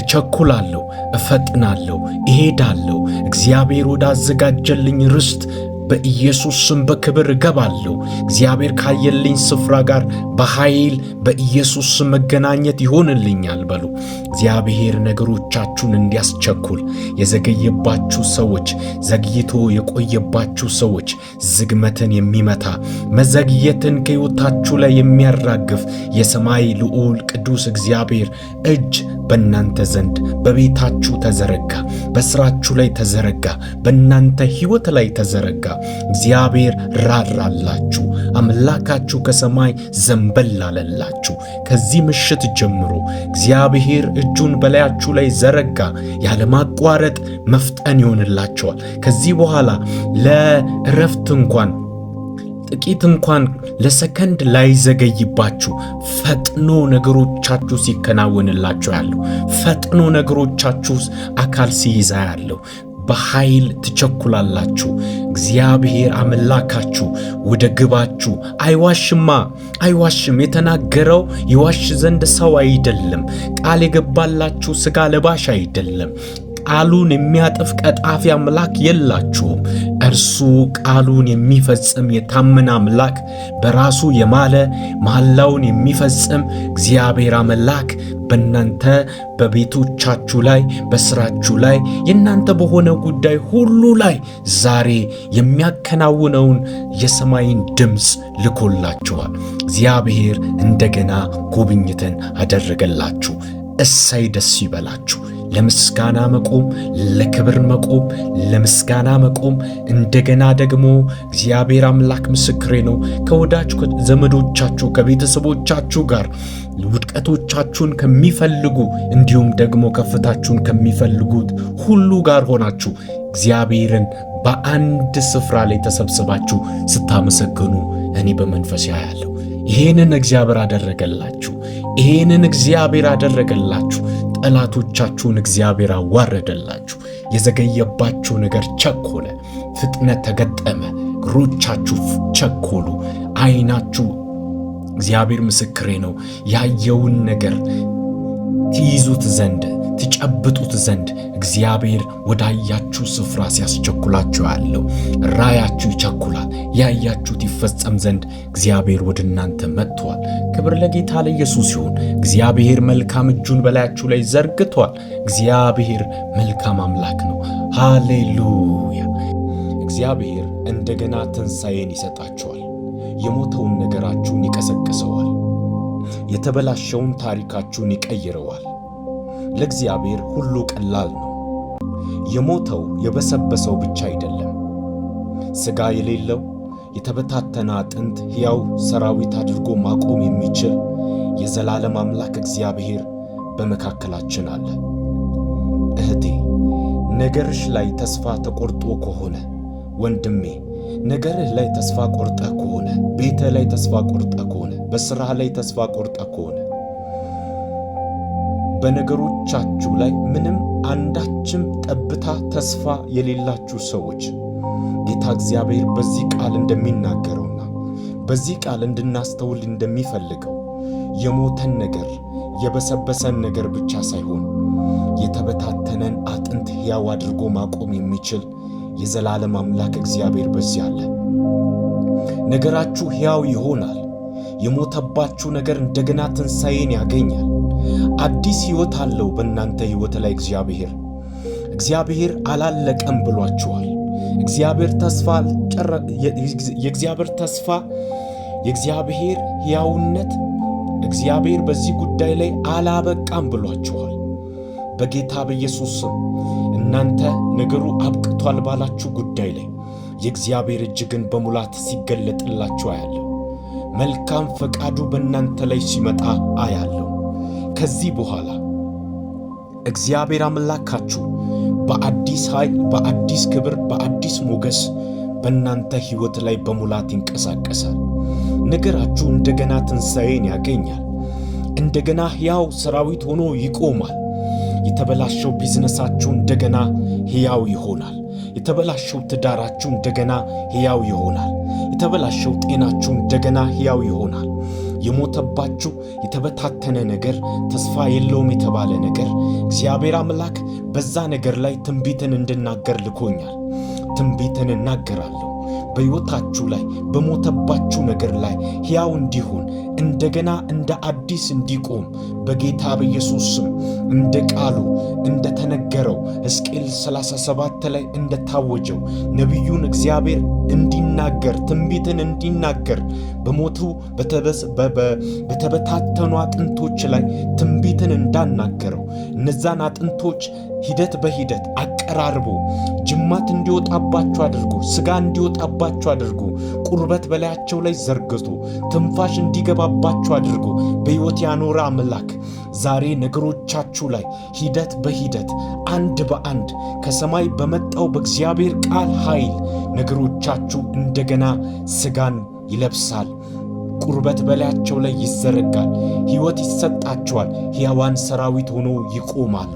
እቸኩላለሁ፣ እፈጥናለሁ፣ እሄዳለሁ። እግዚአብሔር ወዳዘጋጀልኝ ርስት በኢየሱስ ስም በክብር እገባለሁ። እግዚአብሔር ካየልኝ ስፍራ ጋር በኃይል በኢየሱስ ስም መገናኘት ይሆንልኛል በሉ። እግዚአብሔር ነገሮቻችሁን እንዲያስቸኩል የዘገየባችሁ ሰዎች፣ ዘግይቶ የቆየባችሁ ሰዎች ዝግመትን የሚመታ መዘግየትን ከሕይወታችሁ ላይ የሚያራግፍ የሰማይ ልዑል ቅዱስ እግዚአብሔር እጅ በእናንተ ዘንድ በቤታችሁ ተዘረጋ፣ በስራችሁ ላይ ተዘረጋ፣ በእናንተ ሕይወት ላይ ተዘረጋ። እግዚአብሔር ራራላችሁ። አምላካችሁ ከሰማይ ዘንበል አለላችሁ። ከዚህ ምሽት ጀምሮ እግዚአብሔር እጁን በላያችሁ ላይ ዘረጋ። ያለማቋረጥ መፍጠን ይሆንላቸዋል። ከዚህ በኋላ ለእረፍት እንኳን ጥቂት እንኳን ለሰከንድ ላይዘገይባችሁ ፈጥኖ ነገሮቻችሁ ሲከናወንላችሁ ያለው፣ ፈጥኖ ነገሮቻችሁ አካል ሲይዛ ያለው፣ በኃይል ትቸኩላላችሁ። እግዚአብሔር አምላካችሁ ወደ ግባችሁ አይዋሽማ፣ አይዋሽም። የተናገረው ይዋሽ ዘንድ ሰው አይደለም። ቃል የገባላችሁ ሥጋ ለባሽ አይደለም። ቃሉን የሚያጥፍ ቀጣፊ አምላክ የላችሁም። እርሱ ቃሉን የሚፈጽም የታመነ አምላክ፣ በራሱ የማለ መሐላውን የሚፈጽም እግዚአብሔር አምላክ በእናንተ በቤቶቻችሁ ላይ፣ በስራችሁ ላይ፣ የእናንተ በሆነ ጉዳይ ሁሉ ላይ ዛሬ የሚያከናውነውን የሰማይን ድምፅ ልኮላችኋል። እግዚአብሔር እንደገና ጉብኝትን አደረገላችሁ። እሰይ ደስ ይበላችሁ። ለምስጋና መቆም፣ ለክብር መቆም፣ ለምስጋና መቆም። እንደገና ደግሞ እግዚአብሔር አምላክ ምስክሬ ነው። ከወዳጅ ዘመዶቻችሁ ከቤተሰቦቻችሁ ጋር ውድቀቶቻችሁን ከሚፈልጉ እንዲሁም ደግሞ ከፍታችሁን ከሚፈልጉት ሁሉ ጋር ሆናችሁ እግዚአብሔርን በአንድ ስፍራ ላይ ተሰብስባችሁ ስታመሰግኑ እኔ በመንፈስ ያያለሁ። ይሄንን እግዚአብሔር አደረገላችሁ። ይሄንን እግዚአብሔር አደረገላችሁ። ጠላቶቻችሁን እግዚአብሔር አዋረደላችሁ። የዘገየባችሁ ነገር ቸኮለ፣ ፍጥነት ተገጠመ። እግሮቻችሁ ቸኮሉ፣ ዓይናችሁ እግዚአብሔር ምስክሬ ነው ያየውን ነገር ትይዙት ዘንድ ትጨብጡት ዘንድ እግዚአብሔር ወዳያችሁ ስፍራ ሲያስቸኩላችሁ ያለው ራያችሁ ይቸኩላል። ያያችሁት ይፈጸም ዘንድ እግዚአብሔር ወደ እናንተ መጥቷል። ክብር ለጌታ ለኢየሱስ ይሁን። እግዚአብሔር መልካም እጁን በላያችሁ ላይ ዘርግቷል። እግዚአብሔር መልካም አምላክ ነው። ሃሌሉያ። እግዚአብሔር እንደገና ትንሣኤን ይሰጣችኋል። የሞተውን ነገራችሁን ይቀሰቅሰዋል። የተበላሸውን ታሪካችሁን ይቀይረዋል። ለእግዚአብሔር ሁሉ ቀላል ነው። የሞተው የበሰበሰው ብቻ አይደለም። ሥጋ የሌለው የተበታተነ አጥንት ሕያው ሰራዊት አድርጎ ማቆም የሚችል የዘላለም አምላክ እግዚአብሔር በመካከላችን አለ። እህቴ፣ ነገርሽ ላይ ተስፋ ተቆርጦ ከሆነ፣ ወንድሜ፣ ነገርህ ላይ ተስፋ ቆርጠህ ከሆነ፣ ቤትህ ላይ ተስፋ ቆርጠህ ከሆነ፣ በሥራህ ላይ ተስፋ ቆርጠህ ከሆነ፣ በነገሮቻችሁ ላይ ምንም አንዳችም ጠብታ ተስፋ የሌላችሁ ሰዎች ጌታ እግዚአብሔር በዚህ ቃል እንደሚናገረውና በዚህ ቃል እንድናስተውል እንደሚፈልገው የሞተን ነገር የበሰበሰን ነገር ብቻ ሳይሆን የተበታተነን አጥንት ሕያው አድርጎ ማቆም የሚችል የዘላለም አምላክ እግዚአብሔር በዚህ አለ። ነገራችሁ ሕያው ይሆናል። የሞተባችሁ ነገር እንደገና ትንሣኤን ያገኛል። አዲስ ሕይወት አለው በእናንተ ሕይወት ላይ እግዚአብሔር። እግዚአብሔር አላለቀም ብሏችኋል። እግዚአብሔር ተስፋ የእግዚአብሔር ተስፋ፣ የእግዚአብሔር ሕያውነት፣ እግዚአብሔር በዚህ ጉዳይ ላይ አላበቃም ብሏችኋል። በጌታ በኢየሱስ ስም እናንተ ነገሩ አብቅቷል ባላችሁ ጉዳይ ላይ የእግዚአብሔር እጅ ግን በሙላት ሲገለጥላችሁ አያለሁ። መልካም ፈቃዱ በእናንተ ላይ ሲመጣ አያለሁ። ከዚህ በኋላ እግዚአብሔር አምላካችሁ በአዲስ ኃይል፣ በአዲስ ክብር፣ በአዲስ ሞገስ በእናንተ ሕይወት ላይ በሙላት ይንቀሳቀሳል። ነገራችሁ እንደገና ትንሣኤን ያገኛል። እንደገና ሕያው ሰራዊት ሆኖ ይቆማል። የተበላሸው ቢዝነሳችሁ እንደገና ሕያው ይሆናል። የተበላሸው ትዳራችሁ እንደገና ሕያው ይሆናል። የተበላሸው ጤናችሁ እንደገና ሕያው ይሆናል። የሞተባችሁ የተበታተነ ነገር፣ ተስፋ የለውም የተባለ ነገር፣ እግዚአብሔር አምላክ በዛ ነገር ላይ ትንቢትን እንድናገር ልኮኛል። ትንቢትን እናገራለሁ። በሕይወታችሁ ላይ፣ በሞተባችሁ ነገር ላይ ሕያው እንዲሆን፣ እንደገና እንደ አዲስ እንዲቆም በጌታ በኢየሱስ ስም እንደ ቃሉ እንደ ተነገረው፣ ሕዝቅኤል 37 ላይ እንደታወጀው፣ ነቢዩን እግዚአብሔር እንዲናገር፣ ትንቢትን እንዲናገር፣ በሞቱ በተበታተኑ አጥንቶች ላይ ትንቢትን እንዳናገረው፣ እነዛን አጥንቶች ሂደት በሂደት አቀራርቦ፣ ጅማት እንዲወጣባቸው አድርጎ፣ ስጋ እንዲወጣባቸው አድርጎ፣ ቁርበት በላያቸው ላይ ዘርግቶ፣ ትንፋሽ እንዲገባባቸው አድርጎ በሕይወት ያኖረ አምላክ ዛሬ ነገሮቻችሁ ላይ ሂደት በሂደት፣ አንድ በአንድ ከሰማይ በመጣው በእግዚአብሔር ቃል ኃይል ነገሮቻችሁ እንደገና ስጋን ይለብሳል። ቁርበት በላያቸው ላይ ይዘረጋል። ሕይወት ይሰጣቸዋል። ሕያዋን ሰራዊት ሆኖ ይቆማሉ።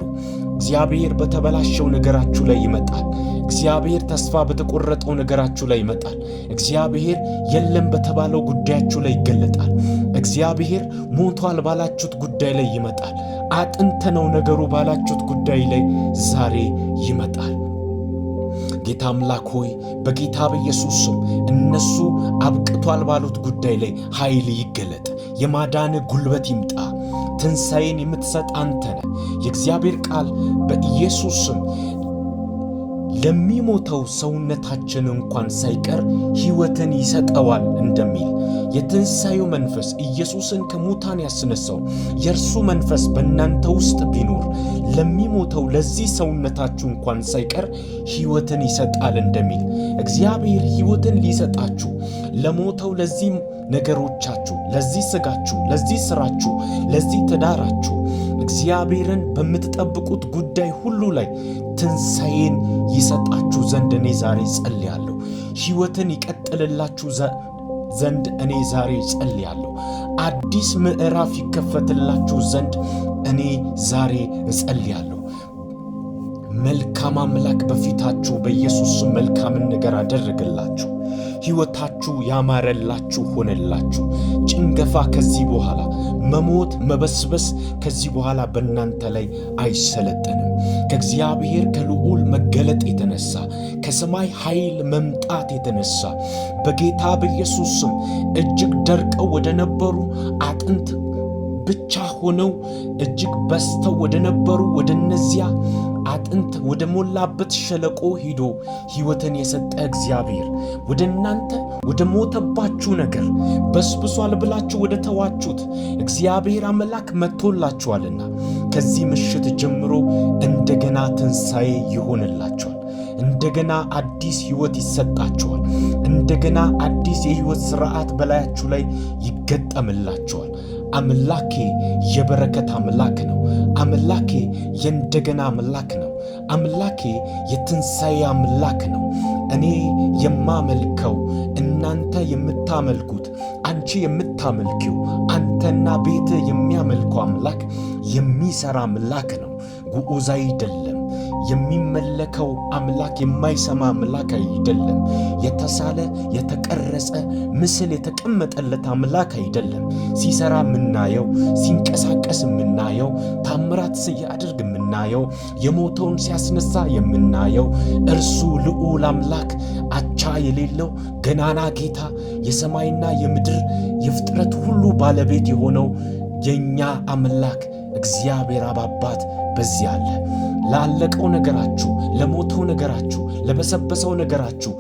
እግዚአብሔር በተበላሸው ነገራችሁ ላይ ይመጣል። እግዚአብሔር ተስፋ በተቆረጠው ነገራችሁ ላይ ይመጣል። እግዚአብሔር የለም በተባለው ጉዳያችሁ ላይ ይገለጣል። እግዚአብሔር ሞቷል ባላችሁት ጉዳይ ላይ ይመጣል። አጥንት ነው ነገሩ ባላችሁት ጉዳይ ላይ ዛሬ ይመጣል። ጌታ አምላክ ሆይ፣ በጌታ በኢየሱስ ስም እነሱ አብቅቷል ባሉት ጉዳይ ላይ ኃይል ይገለጥ፣ የማዳን ጉልበት ይምጣ። ትንሣኤን የምትሰጥ አንተ ነህ። የእግዚአብሔር ቃል በኢየሱስ ስም ለሚሞተው ሰውነታችን እንኳን ሳይቀር ሕይወትን ይሰጠዋል እንደሚል፣ የትንሣኤው መንፈስ፣ ኢየሱስን ከሙታን ያስነሳው የእርሱ መንፈስ በእናንተ ውስጥ ቢኖር ለሚሞተው ለዚህ ሰውነታችሁ እንኳን ሳይቀር ሕይወትን ይሰጣል እንደሚል፣ እግዚአብሔር ሕይወትን ሊሰጣችሁ ለሞተው ለዚህ ነገሮቻችሁ፣ ለዚህ ስጋችሁ፣ ለዚህ ስራችሁ፣ ለዚህ ትዳራችሁ፣ እግዚአብሔርን በምትጠብቁት ጉዳይ ሁሉ ላይ ትንሣኤን ይሰጣችሁ ዘንድ እኔ ዛሬ ጸልያለሁ። ሕይወትን ይቀጥልላችሁ ዘንድ እኔ ዛሬ ጸልያለሁ። አዲስ ምዕራፍ ይከፈትላችሁ ዘንድ እኔ ዛሬ እጸልያለሁ። መልካም አምላክ በፊታችሁ በኢየሱስ ስም መልካምን ነገር አደረገላችሁ። ሕይወታችሁ ያማረላችሁ ሆነላችሁ። ጭንገፋ ከዚህ በኋላ፣ መሞት፣ መበስበስ ከዚህ በኋላ በእናንተ ላይ አይሰለጥንም። ከእግዚአብሔር ከልዑል መገለጥ የተነሳ፣ ከሰማይ ኃይል መምጣት የተነሳ በጌታ በኢየሱስ ስም እጅግ ደርቀው ወደ ነበሩ፣ አጥንት ብቻ ሆነው እጅግ በዝተው ወደ ነበሩ፣ ወደ እነዚያ አጥንት ወደ ሞላበት ሸለቆ ሂዶ ሕይወትን የሰጠ እግዚአብሔር ወደ እናንተ፣ ወደ ሞተባችሁ ነገር፣ በስብሷል ብላችሁ ወደ ተዋችሁት እግዚአብሔር አምላክ መጥቶላችኋልና ከዚህ ምሽት ጀምሮ እንደገና ትንሣኤ ይሆንላችኋል። እንደገና አዲስ ሕይወት ይሰጣችኋል። እንደገና አዲስ የሕይወት ሥርዓት በላያችሁ ላይ ይገጠምላችኋል። አምላኬ የበረከት አምላክ ነው። አምላኬ የእንደገና አምላክ ነው። አምላኬ የትንሣኤ አምላክ ነው። እኔ የማመልከው፣ እናንተ የምታመልኩት፣ አንቺ የምታመልኪው፣ አንተና ቤት የሚያመልከው አምላክ የሚሠራ አምላክ ነው። ግዑዝ አይደለም። የሚመለከው አምላክ የማይሰማ አምላክ አይደለም። የተሳለ፣ የተቀረጸ ምስል የተቀመጠለት አምላክ አይደለም። ሲሰራ የምናየው፣ ሲንቀሳቀስ የምናየው፣ ታምራት ሲያደርግ የምናየው፣ የሞተውን ሲያስነሳ የምናየው እርሱ ልዑል አምላክ፣ አቻ የሌለው ገናና ጌታ፣ የሰማይና የምድር የፍጥረት ሁሉ ባለቤት የሆነው የእኛ አምላክ እግዚአብሔር አብ አባት በዚህ አለ። ላለቀው ነገራችሁ፣ ለሞተው ነገራችሁ፣ ለበሰበሰው ነገራችሁ፣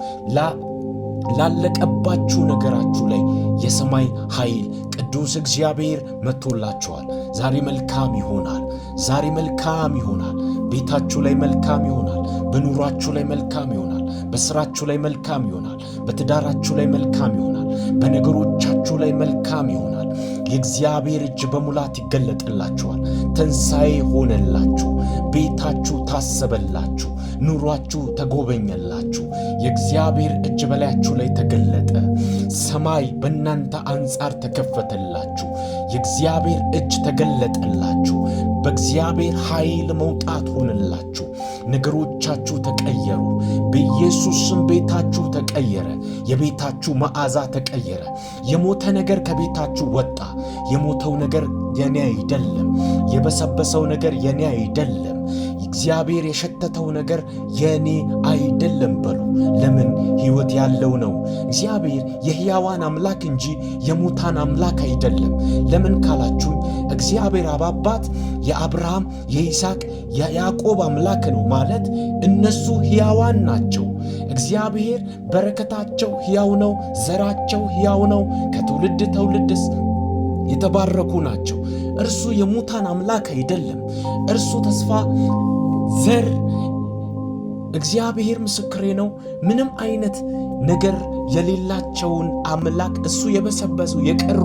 ላለቀባችሁ ነገራችሁ ላይ የሰማይ ኃይል ቅዱስ እግዚአብሔር መጥቶላችኋል። ዛሬ መልካም ይሆናል። ዛሬ መልካም ይሆናል። ቤታችሁ ላይ መልካም ይሆናል። በኑሯችሁ ላይ መልካም ይሆናል። በስራችሁ ላይ መልካም ይሆናል። በትዳራችሁ ላይ መልካም ይሆናል። በነገሮቻችሁ ላይ መልካም ይሆናል። የእግዚአብሔር እጅ በሙላት ይገለጥላችኋል። ትንሣኤ ሆነላችሁ። ቤታችሁ ታሰበላችሁ። ኑሯችሁ ተጎበኘላችሁ። የእግዚአብሔር እጅ በላያችሁ ላይ ተገለጠ። ሰማይ በእናንተ አንጻር ተከፈተላችሁ። የእግዚአብሔር እጅ ተገለጠላችሁ። በእግዚአብሔር ኃይል መውጣት ሆነላችሁ። ነገሮቻችሁ ተቀየሩ። በኢየሱስ ስም ቤታችሁ ተቀየረ። የቤታችሁ መዓዛ ተቀየረ። የሞተ ነገር ከቤታችሁ ወጣ። የሞተው ነገር የኔ አይደለም። የበሰበሰው ነገር የኔ አይደለም። እግዚአብሔር የሸተተው ነገር የኔ አይደለም በሉ። ለምን? ሕይወት ያለው ነው። እግዚአብሔር የሕያዋን አምላክ እንጂ የሙታን አምላክ አይደለም። ለምን ካላችሁኝ እግዚአብሔር አብ አባት የአብርሃም የይስሐቅ የያዕቆብ አምላክ ነው ማለት እነሱ ሕያዋን ናቸው። እግዚአብሔር በረከታቸው ሕያው ነው። ዘራቸው ሕያው ነው። ከትውልድ ትውልድስ የተባረኩ ናቸው። እርሱ የሙታን አምላክ አይደለም። እርሱ ተስፋ ዘር እግዚአብሔር ምስክሬ ነው። ምንም አይነት ነገር የሌላቸውን አምላክ እሱ የበሰበሱ የቀሩ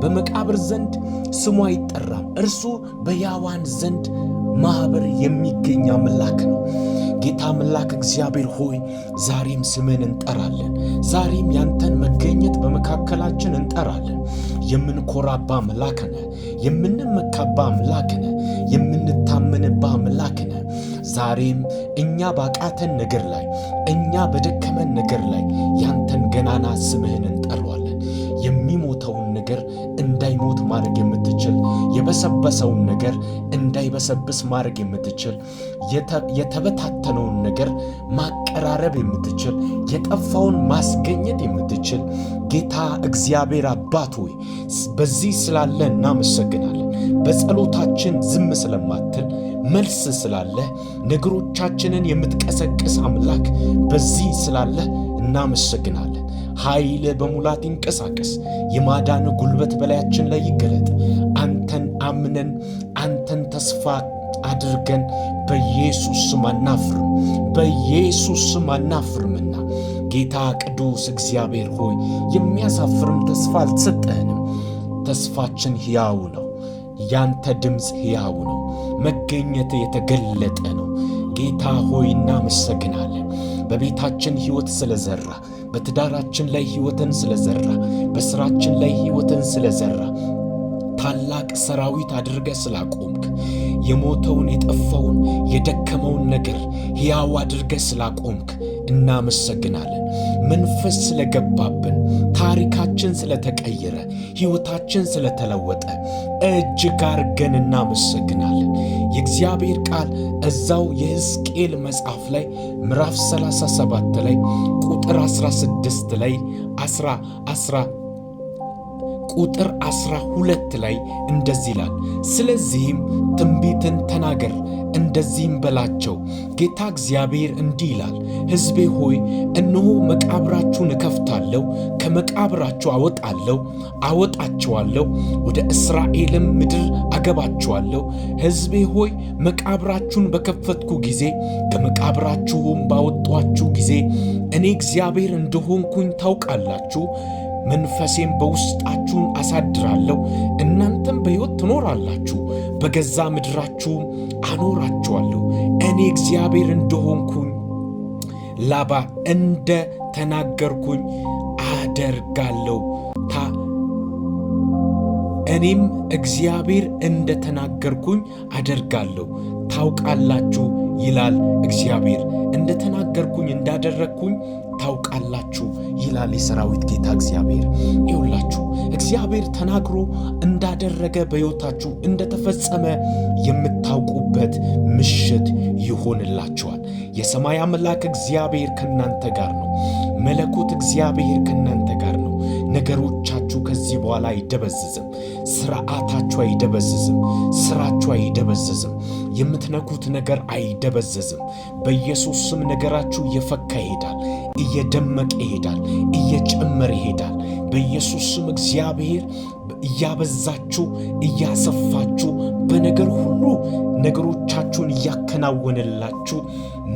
በመቃብር ዘንድ ስሙ አይጠራም። እርሱ በሕያዋን ዘንድ ማኅበር የሚገኝ አምላክ ነው። ጌታ አምላክ እግዚአብሔር ሆይ ዛሬም ስምን እንጠራለን። ዛሬም ያንተን መገኘት በመካከላችን እንጠራለን። የምንኮራባ አምላክ ነህ። የምንመካባ አምላክ ነህ። የምንታመንባ አምላክ ነህ። ዛሬም እኛ ባቃተን ነገር ላይ፣ እኛ በደከመን ነገር ላይ ያንተን ገናና ስምህን እንጠራዋለን። የሚሞተውን ነገር እንዳይሞት ማድረግ የምትችል፣ የበሰበሰውን ነገር እንዳይበሰብስ ማድረግ የምትችል፣ የተበታተነውን ነገር ማቀራረብ የምትችል፣ የጠፋውን ማስገኘት የምትችል ጌታ እግዚአብሔር አባት ሆይ በዚህ ስላለ እናመሰግናለን። በጸሎታችን ዝም ስለማትል፣ መልስ ስላለ፣ ነገሮቻችንን የምትቀሰቅስ አምላክ በዚህ ስላለ እናመሰግናለን። ኃይል በሙላት ይንቀሳቀስ። የማዳን ጉልበት በላያችን ላይ ይገለጥ። አንተን አምነን አንተን ተስፋ አድርገን በኢየሱስ ስም አናፍርም፣ በኢየሱስ ስም አናፍርምና ጌታ ቅዱስ እግዚአብሔር ሆይ የሚያሳፍርም ተስፋ አልተሰጠህንም። ተስፋችን ሕያው ነው። ያንተ ድምፅ ሕያው ነው። መገኘት የተገለጠ ነው። ጌታ ሆይ እናመሰግናለን። በቤታችን ሕይወት ስለዘራ፣ በትዳራችን ላይ ሕይወትን ስለዘራ፣ በሥራችን ላይ ሕይወትን ስለዘራ፣ ታላቅ ሰራዊት አድርገ ስላቆምክ፣ የሞተውን የጠፋውን የደከመውን ነገር ሕያው አድርገ ስላቆምክ እናመሰግናለን። መንፈስ ስለገባብን፣ ታሪካችን ስለተቀየረ፣ ሕይወታችን ስለተለወጠ እጅግ አርገን እናመሰግናለን። የእግዚአብሔር ቃል እዛው የሕዝቅኤል መጽሐፍ ላይ ምዕራፍ 37 ላይ ቁጥር 16 ላይ 10 10 ቁጥር 12 ላይ እንደዚህ ይላል፣ ስለዚህም ትንቢትን ተናገር፣ እንደዚህም በላቸው፣ ጌታ እግዚአብሔር እንዲህ ይላል፣ ሕዝቤ ሆይ እነሆ መቃብራችሁን እከፍታለሁ፣ ከመቃብራችሁ አወጣለሁ አወጣችኋለሁ፣ ወደ እስራኤልም ምድር አገባችኋለሁ። ሕዝቤ ሆይ መቃብራችሁን በከፈትኩ ጊዜ፣ ከመቃብራችሁም ባወጧችሁ ጊዜ እኔ እግዚአብሔር እንደሆንኩኝ ታውቃላችሁ። መንፈሴም በውስጣችሁን አሳድራለሁ፣ እናንተም በሕይወት ትኖራላችሁ፣ በገዛ ምድራችሁም አኖራችኋለሁ። እኔ እግዚአብሔር እንደሆንኩኝ ላባ እንደ ተናገርኩኝ አደርጋለሁ። እኔም እግዚአብሔር እንደ ተናገርኩኝ አደርጋለሁ ታውቃላችሁ ይላል እግዚአብሔር። እንደ ተናገርኩኝ እንዳደረግኩኝ ታውቃላችሁ ይላል የሰራዊት ጌታ እግዚአብሔር። ይውላችሁ እግዚአብሔር ተናግሮ እንዳደረገ በሕይወታችሁ እንደተፈጸመ የምታውቁበት ምሽት ይሆንላችኋል። የሰማይ አምላክ እግዚአብሔር ከእናንተ ጋር ነው። መለኮት እግዚአብሔር ከእናንተ ጋር ነው። ነገሮቻችሁ ከዚህ በኋላ አይደበዝዝም። ስርዓታችሁ አይደበዝዝም። ስራችሁ አይደበዝዝም። የምትነኩት ነገር አይደበዝዝም። በኢየሱስ ስም ነገራችሁ እየፈካ ይሄዳል፣ እየደመቀ ይሄዳል፣ እየጨመረ ይሄዳል። በኢየሱስ ስም እግዚአብሔር እያበዛችሁ እያሰፋችሁ በነገር ሁሉ ነገሮቻችሁን እያከናወነላችሁ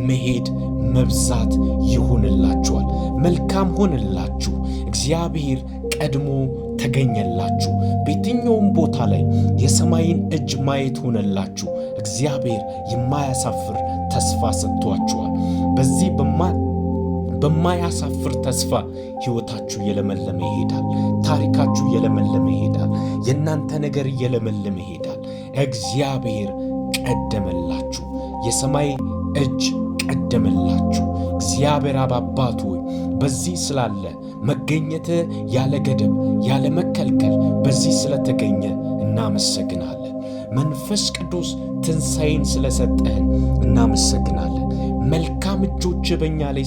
መሄድ መብዛት ይሆንላችኋል። መልካም ሆንላችሁ። እግዚአብሔር ቀድሞ ተገኘላችሁ። በየትኛውም ቦታ ላይ የሰማይን እጅ ማየት ሆነላችሁ። እግዚአብሔር የማያሳፍር ተስፋ ሰጥቷችኋል። በዚህ በማያሳፍር ተስፋ ሕይወታችሁ እየለመለመ ይሄዳል። ታሪካችሁ እየለመለመ ይሄዳል። የእናንተ ነገር እየለመለመ ይሄዳል። እግዚአብሔር ቀደመላችሁ። የሰማይ እጅ ቀደመላችሁ። እግዚአብሔር አብ አባት ሆይ በዚህ ስላለ መገኘትህ ያለ ገደብ ያለ መከልከል በዚህ ስለተገኘ እናመሰግናለን። መንፈስ ቅዱስ ትንሣኤን ስለሰጠህን እናመሰግናለን። መልካም እጆች በእኛ ላይ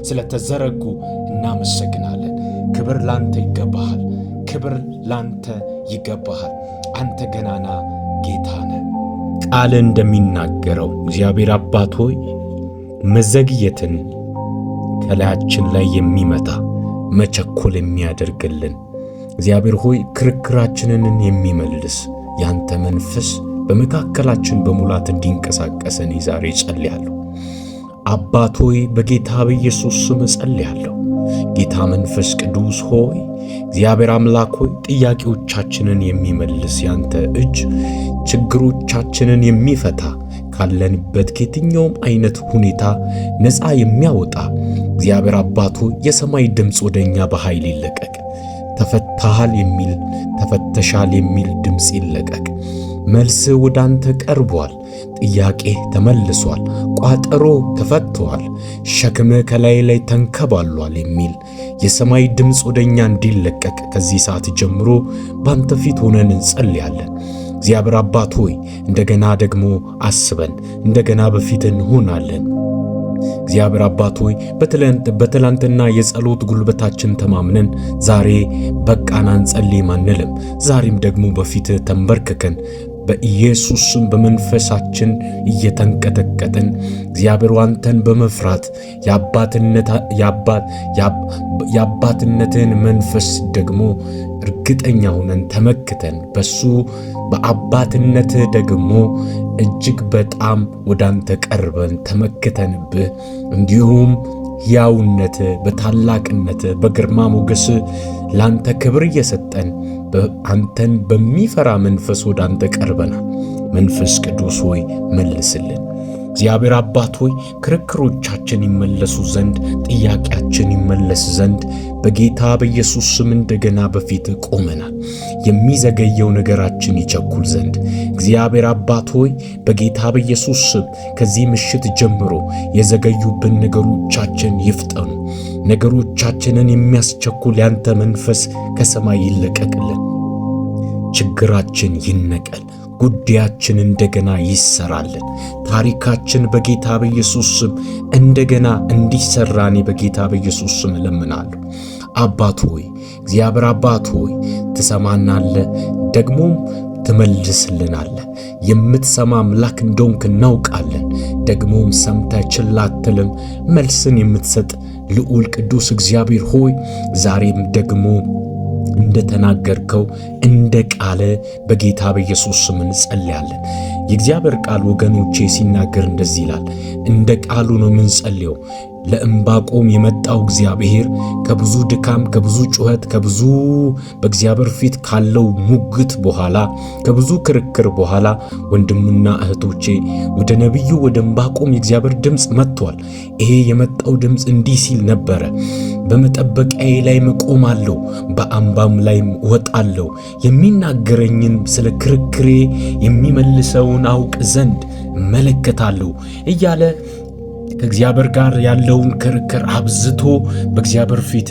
ስለተዘረጉ እናመሰግናለን። ክብር ላንተ ይገባሃል። ክብር ላንተ ይገባሃል። አንተ ገናና ጌታ ነህ። ቃል እንደሚናገረው እግዚአብሔር አባት ሆይ መዘግየትን ከላያችን ላይ የሚመታ መቸኮል የሚያደርግልን እግዚአብሔር ሆይ ክርክራችንን የሚመልስ ያንተ መንፈስ በመካከላችን በሙላት እንዲንቀሳቀስ እኔ ዛሬ እጸልያለሁ። አባት ሆይ በጌታ በኢየሱስ ስም እጸልያለሁ። ጌታ መንፈስ ቅዱስ ሆይ እግዚአብሔር አምላክ ሆይ ጥያቄዎቻችንን የሚመልስ ያንተ እጅ ችግሮቻችንን የሚፈታ ካለንበት ከየትኛውም አይነት ሁኔታ ነፃ የሚያወጣ እግዚአብሔር አባት ሆይ የሰማይ ድምፅ ወደኛ በኃይል ይለቀቅ። ተፈታሃል የሚል ተፈተሻል የሚል ድምፅ ይለቀቅ። መልስ ወደ አንተ ቀርቧል። ጥያቄ ተመልሷል። ቋጠሮ ተፈቷል። ሸክምህ ከላይ ላይ ተንከባሏል የሚል የሰማይ ድምፅ ወደኛ እንዲለቀቅ ከዚህ ሰዓት ጀምሮ ባንተ ፊት ሆነን እንጸልያለን። እግዚአብሔር አባት ሆይ እንደገና ደግሞ አስበን፣ እንደገና በፊት እንሆናለን። እግዚአብሔር አባት ሆይ በትላንትና የጸሎት ጉልበታችን ተማምነን ዛሬ በቃን አንጸልይም አንልም። ዛሬም ደግሞ በፊት ተንበርክከን በኢየሱስ ስም በመንፈሳችን እየተንቀጠቀጥን እግዚአብሔር አንተን በመፍራት የአባትነትን መንፈስ ደግሞ እርግጠኛ ሆነን ተመክተን በሱ በአባትነት ደግሞ እጅግ በጣም ወዳንተ ቀርበን ተመክተንብህ እንዲሁም ሕያውነት በታላቅነት በግርማ ሞገስ ላንተ ክብር እየሰጠን አንተን በሚፈራ መንፈስ ወደ አንተ ቀርበናል። መንፈስ ቅዱስ ሆይ መልስልን። እግዚአብሔር አባት ሆይ ክርክሮቻችን ይመለሱ ዘንድ ጥያቄያችን ይመለስ ዘንድ በጌታ በኢየሱስ ስም እንደገና በፊት ቆመናል። የሚዘገየው ነገራችን ይቸኩል ዘንድ እግዚአብሔር አባት ሆይ በጌታ በኢየሱስ ስም ከዚህ ምሽት ጀምሮ የዘገዩብን ነገሮቻችን ይፍጠኑ። ነገሮቻችንን የሚያስቸኩል ያንተ መንፈስ ከሰማይ ይለቀቅልን። ችግራችን ይነቀል። ጉዳያችን እንደገና ይሰራልን። ታሪካችን በጌታ በኢየሱስ ስም እንደገና እንዲሰራ እኔ በጌታ በኢየሱስ ስም እለምናለሁ። አባት ሆይ እግዚአብሔር አባት ሆይ ትሰማናለህ፣ ደግሞም ትመልስልናለህ። የምትሰማ አምላክ እንደሆንክ እናውቃለን። ደግሞም ሰምተህ ችላ አትልም። መልስን የምትሰጥ ልዑል ቅዱስ እግዚአብሔር ሆይ ዛሬም ደግሞ እንደተናገርከው እንደ ቃለ በጌታ በኢየሱስ ስም እንጸልያለን። የእግዚአብሔር ቃል ወገኖቼ ሲናገር እንደዚህ ይላል፣ እንደ ቃሉ ነው የምንጸልየው። ለዕንባቆም የመጣው እግዚአብሔር ከብዙ ድካም፣ ከብዙ ጩኸት፣ ከብዙ በእግዚአብሔር ፊት ካለው ሙግት በኋላ ከብዙ ክርክር በኋላ ወንድምና እህቶቼ ወደ ነቢዩ ወደ ዕንባቆም የእግዚአብሔር ድምፅ መጥቷል። ይሄ የመጣው ድምፅ እንዲህ ሲል ነበረ፣ በመጠበቂያዬ ላይ እቆማለሁ፣ በአምባም ላይ እወጣለሁ፣ የሚናገረኝን ስለ ክርክሬ የሚመልሰውን አውቅ ዘንድ እመለከታለሁ እያለ ከእግዚአብሔር ጋር ያለውን ክርክር አብዝቶ በእግዚአብሔር ፊት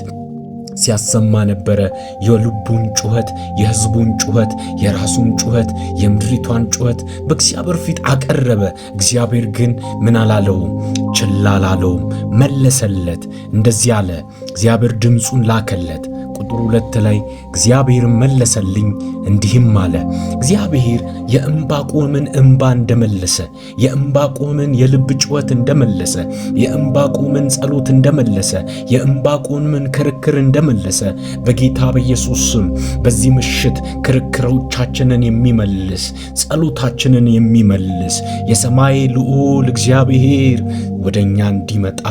ሲያሰማ ነበረ። የልቡን ጩኸት፣ የሕዝቡን ጩኸት፣ የራሱን ጩኸት፣ የምድሪቷን ጩኸት በእግዚአብሔር ፊት አቀረበ። እግዚአብሔር ግን ምን አላለውም? ችላ አላለውም፣ መለሰለት። እንደዚህ አለ። እግዚአብሔር ድምፁን ላከለት። ቁጥር 2 ላይ እግዚአብሔር መለሰልኝ እንዲህም አለ። እግዚአብሔር የዕንባቆምን እንባ እንደመለሰ፣ የዕንባቆምን የልብ ጩኸት እንደመለሰ፣ የዕንባቆምን ጸሎት እንደመለሰ፣ የዕንባቆምን ክርክር እንደመለሰ በጌታ በኢየሱስ ስም በዚህ ምሽት ክርክሮቻችንን የሚመልስ ጸሎታችንን የሚመልስ የሰማይ ልዑል እግዚአብሔር ወደኛ እንዲመጣ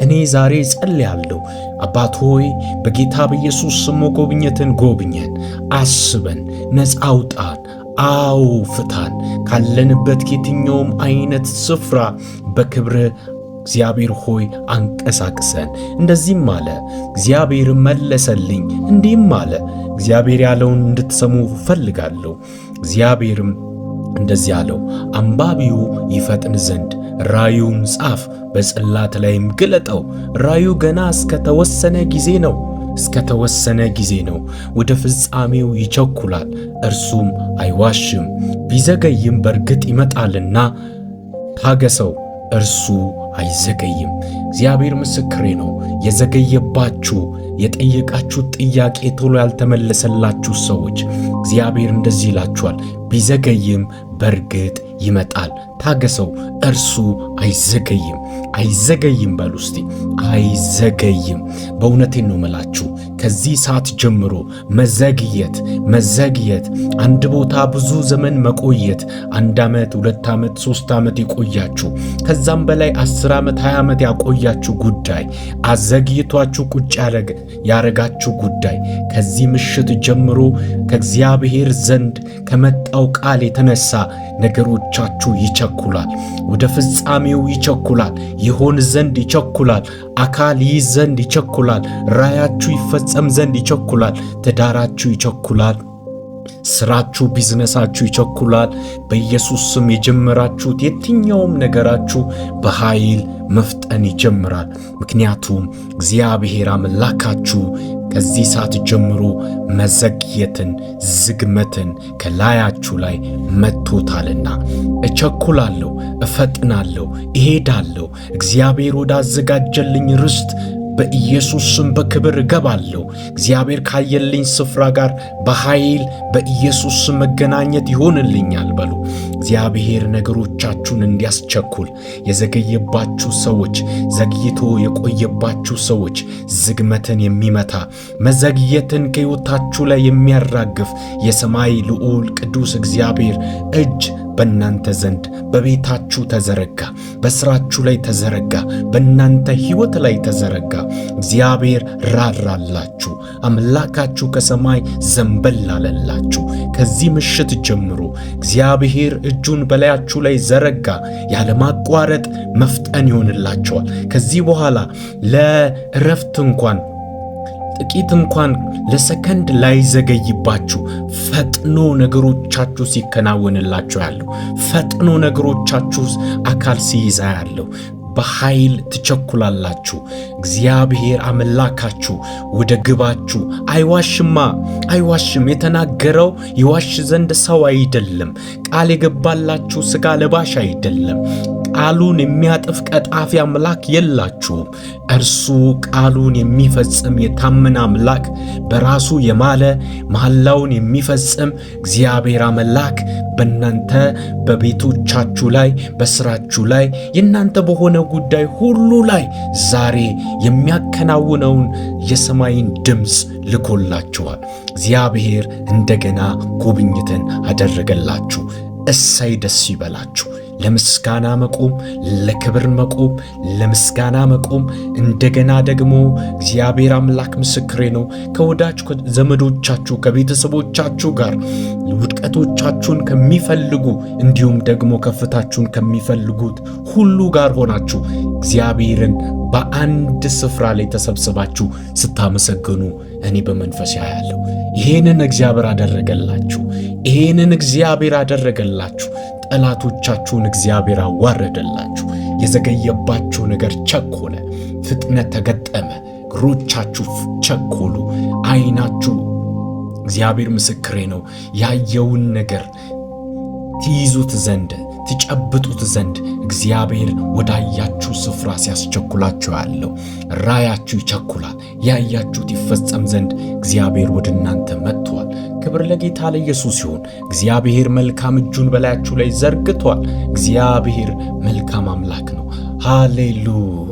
እኔ ዛሬ ጸልያለሁ። አባት ሆይ በጌታ በኢየሱስ በኢየሱስ ስም መጎብኘትን ጎብኘን፣ አስበን፣ ነፃ አውጣን፣ አዎ ፍታን። ካለንበት ከየትኛውም አይነት ስፍራ በክብርህ እግዚአብሔር ሆይ አንቀሳቅሰን። እንደዚህም አለ፣ እግዚአብሔር መለሰልኝ እንዲህም አለ። እግዚአብሔር ያለውን እንድትሰሙ እፈልጋለሁ። እግዚአብሔርም እንደዚህ አለው፣ አንባቢው ይፈጥን ዘንድ ራእዩን ጻፍ፣ በጽላት ላይም ግለጠው። ራእዩ ገና እስከተወሰነ ጊዜ ነው እስከተወሰነ ጊዜ ነው። ወደ ፍጻሜው ይቸኩላል፣ እርሱም አይዋሽም። ቢዘገይም በእርግጥ ይመጣልና ታገሰው፣ እርሱ አይዘገይም። እግዚአብሔር ምስክሬ ነው። የዘገየባችሁ፣ የጠየቃችሁት ጥያቄ ቶሎ ያልተመለሰላችሁ ሰዎች እግዚአብሔር እንደዚህ ይላችኋል፣ ቢዘገይም በእርግጥ ይመጣል። ታገሰው፣ እርሱ አይዘገይም። አይዘገይም በሉ እስቲ፣ አይዘገይም። በእውነቴን ነው መላችሁ፣ ከዚህ ሰዓት ጀምሮ መዘግየት መዘግየት፣ አንድ ቦታ ብዙ ዘመን መቆየት፣ 1 ዓመት፣ 2 ዓመት፣ 3 ዓመት የቆያችሁ፣ ከዛም በላይ 10 ዓመት፣ 20 ዓመት ያቆያችሁ ጉዳይ፣ አዘግይቷችሁ ቁጭ ያረጋችሁ ጉዳይ፣ ከዚህ ምሽት ጀምሮ ከእግዚአብሔር ዘንድ ከመጣው ቃል የተነሳ ነገሮቻችሁ ይቸኩላል። ወደ ፍጻሜው ይቸኩላል። ይሆን ዘንድ ይቸኩላል። አካል ይይዝ ዘንድ ይቸኩላል። ራእያችሁ ይፈጸም ዘንድ ይቸኩላል። ትዳራችሁ ይቸኩላል። ስራችሁ፣ ቢዝነሳችሁ ይቸኩላል። በኢየሱስ ስም የጀመራችሁት የትኛውም ነገራችሁ በኃይል መፍጠን ይጀምራል። ምክንያቱም እግዚአብሔር አምላካችሁ ከዚህ ሰዓት ጀምሮ መዘግየትን፣ ዝግመትን ከላያችሁ ላይ መጥቶታልና። እቸኩላለሁ፣ እፈጥናለሁ፣ እሄዳለሁ። እግዚአብሔር ወዳዘጋጀልኝ ርስት በኢየሱስ ስም በክብር እገባለሁ። እግዚአብሔር ካየልኝ ስፍራ ጋር በኃይል በኢየሱስ ስም መገናኘት ይሆንልኛል በሉ። እግዚአብሔር ነገሮቻችሁን እንዲያስቸኩል፣ የዘገየባችሁ ሰዎች፣ ዘግይቶ የቆየባችሁ ሰዎች፣ ዝግመትን የሚመታ፣ መዘግየትን ከሕይወታችሁ ላይ የሚያራግፍ የሰማይ ልዑል ቅዱስ እግዚአብሔር እጅ በእናንተ ዘንድ በቤታችሁ ተዘረጋ፣ በስራችሁ ላይ ተዘረጋ፣ በእናንተ ሕይወት ላይ ተዘረጋ። እግዚአብሔር ራራላችሁ። አምላካችሁ ከሰማይ ዘንበል አለላችሁ። ከዚህ ምሽት ጀምሮ እግዚአብሔር እጁን በላያችሁ ላይ ዘረጋ። ያለማቋረጥ መፍጠን ይሆንላችኋል። ከዚህ በኋላ ለእረፍት እንኳን ጥቂት እንኳን ለሰከንድ ላይዘገይባችሁ፣ ፈጥኖ ነገሮቻችሁ ሲከናወንላችሁ ያለው፣ ፈጥኖ ነገሮቻችሁ አካል ሲይዛ ያለው፣ በኃይል ትቸኩላላችሁ። እግዚአብሔር አምላካችሁ ወደ ግባችሁ አይዋሽማ፣ አይዋሽም። የተናገረው ይዋሽ ዘንድ ሰው አይደለም። ቃል የገባላችሁ ሥጋ ለባሽ አይደለም። ቃሉን የሚያጥፍ ቀጣፊ አምላክ የላችሁም። እርሱ ቃሉን የሚፈጽም የታመነ አምላክ፣ በራሱ የማለ መሐላውን የሚፈጽም እግዚአብሔር አምላክ በእናንተ በቤቶቻችሁ ላይ፣ በስራችሁ ላይ፣ የእናንተ በሆነ ጉዳይ ሁሉ ላይ ዛሬ የሚያከናውነውን የሰማይን ድምፅ ልኮላችኋል። እግዚአብሔር እንደገና ጉብኝትን አደረገላችሁ። እሰይ ደስ ይበላችሁ። ለምስጋና መቆም፣ ለክብር መቆም፣ ለምስጋና መቆም። እንደገና ደግሞ እግዚአብሔር አምላክ ምስክሬ ነው። ከወዳጅ ዘመዶቻችሁ፣ ከቤተሰቦቻችሁ ጋር ውድቀቶቻችሁን ከሚፈልጉ፣ እንዲሁም ደግሞ ከፍታችሁን ከሚፈልጉት ሁሉ ጋር ሆናችሁ እግዚአብሔርን በአንድ ስፍራ ላይ ተሰብስባችሁ ስታመሰግኑ እኔ በመንፈስ ያያለሁ። ይሄንን እግዚአብሔር አደረገላችሁ። ይሄንን እግዚአብሔር አደረገላችሁ። ጠላቶቻችሁን እግዚአብሔር አዋረደላችሁ። የዘገየባችሁ ነገር ቸኮለ፣ ፍጥነት ተገጠመ። እግሮቻችሁ ቸኮሉ፣ ዓይናችሁ፣ እግዚአብሔር ምስክሬ ነው፣ ያየውን ነገር ትይዙት ዘንድ፣ ትጨብጡት ዘንድ እግዚአብሔር ወዳያችሁ ስፍራ ሲያስቸኩላችሁ ያለው፣ ራያችሁ ይቸኩላል። ያያችሁት ይፈጸም ዘንድ እግዚአብሔር ወደ እናንተ መጥቷል። ክብር ለጌታ ለኢየሱስ ይሁን። እግዚአብሔር መልካም እጁን በላያችሁ ላይ ዘርግቷል። እግዚአብሔር መልካም አምላክ ነው። ሃሌሉያ።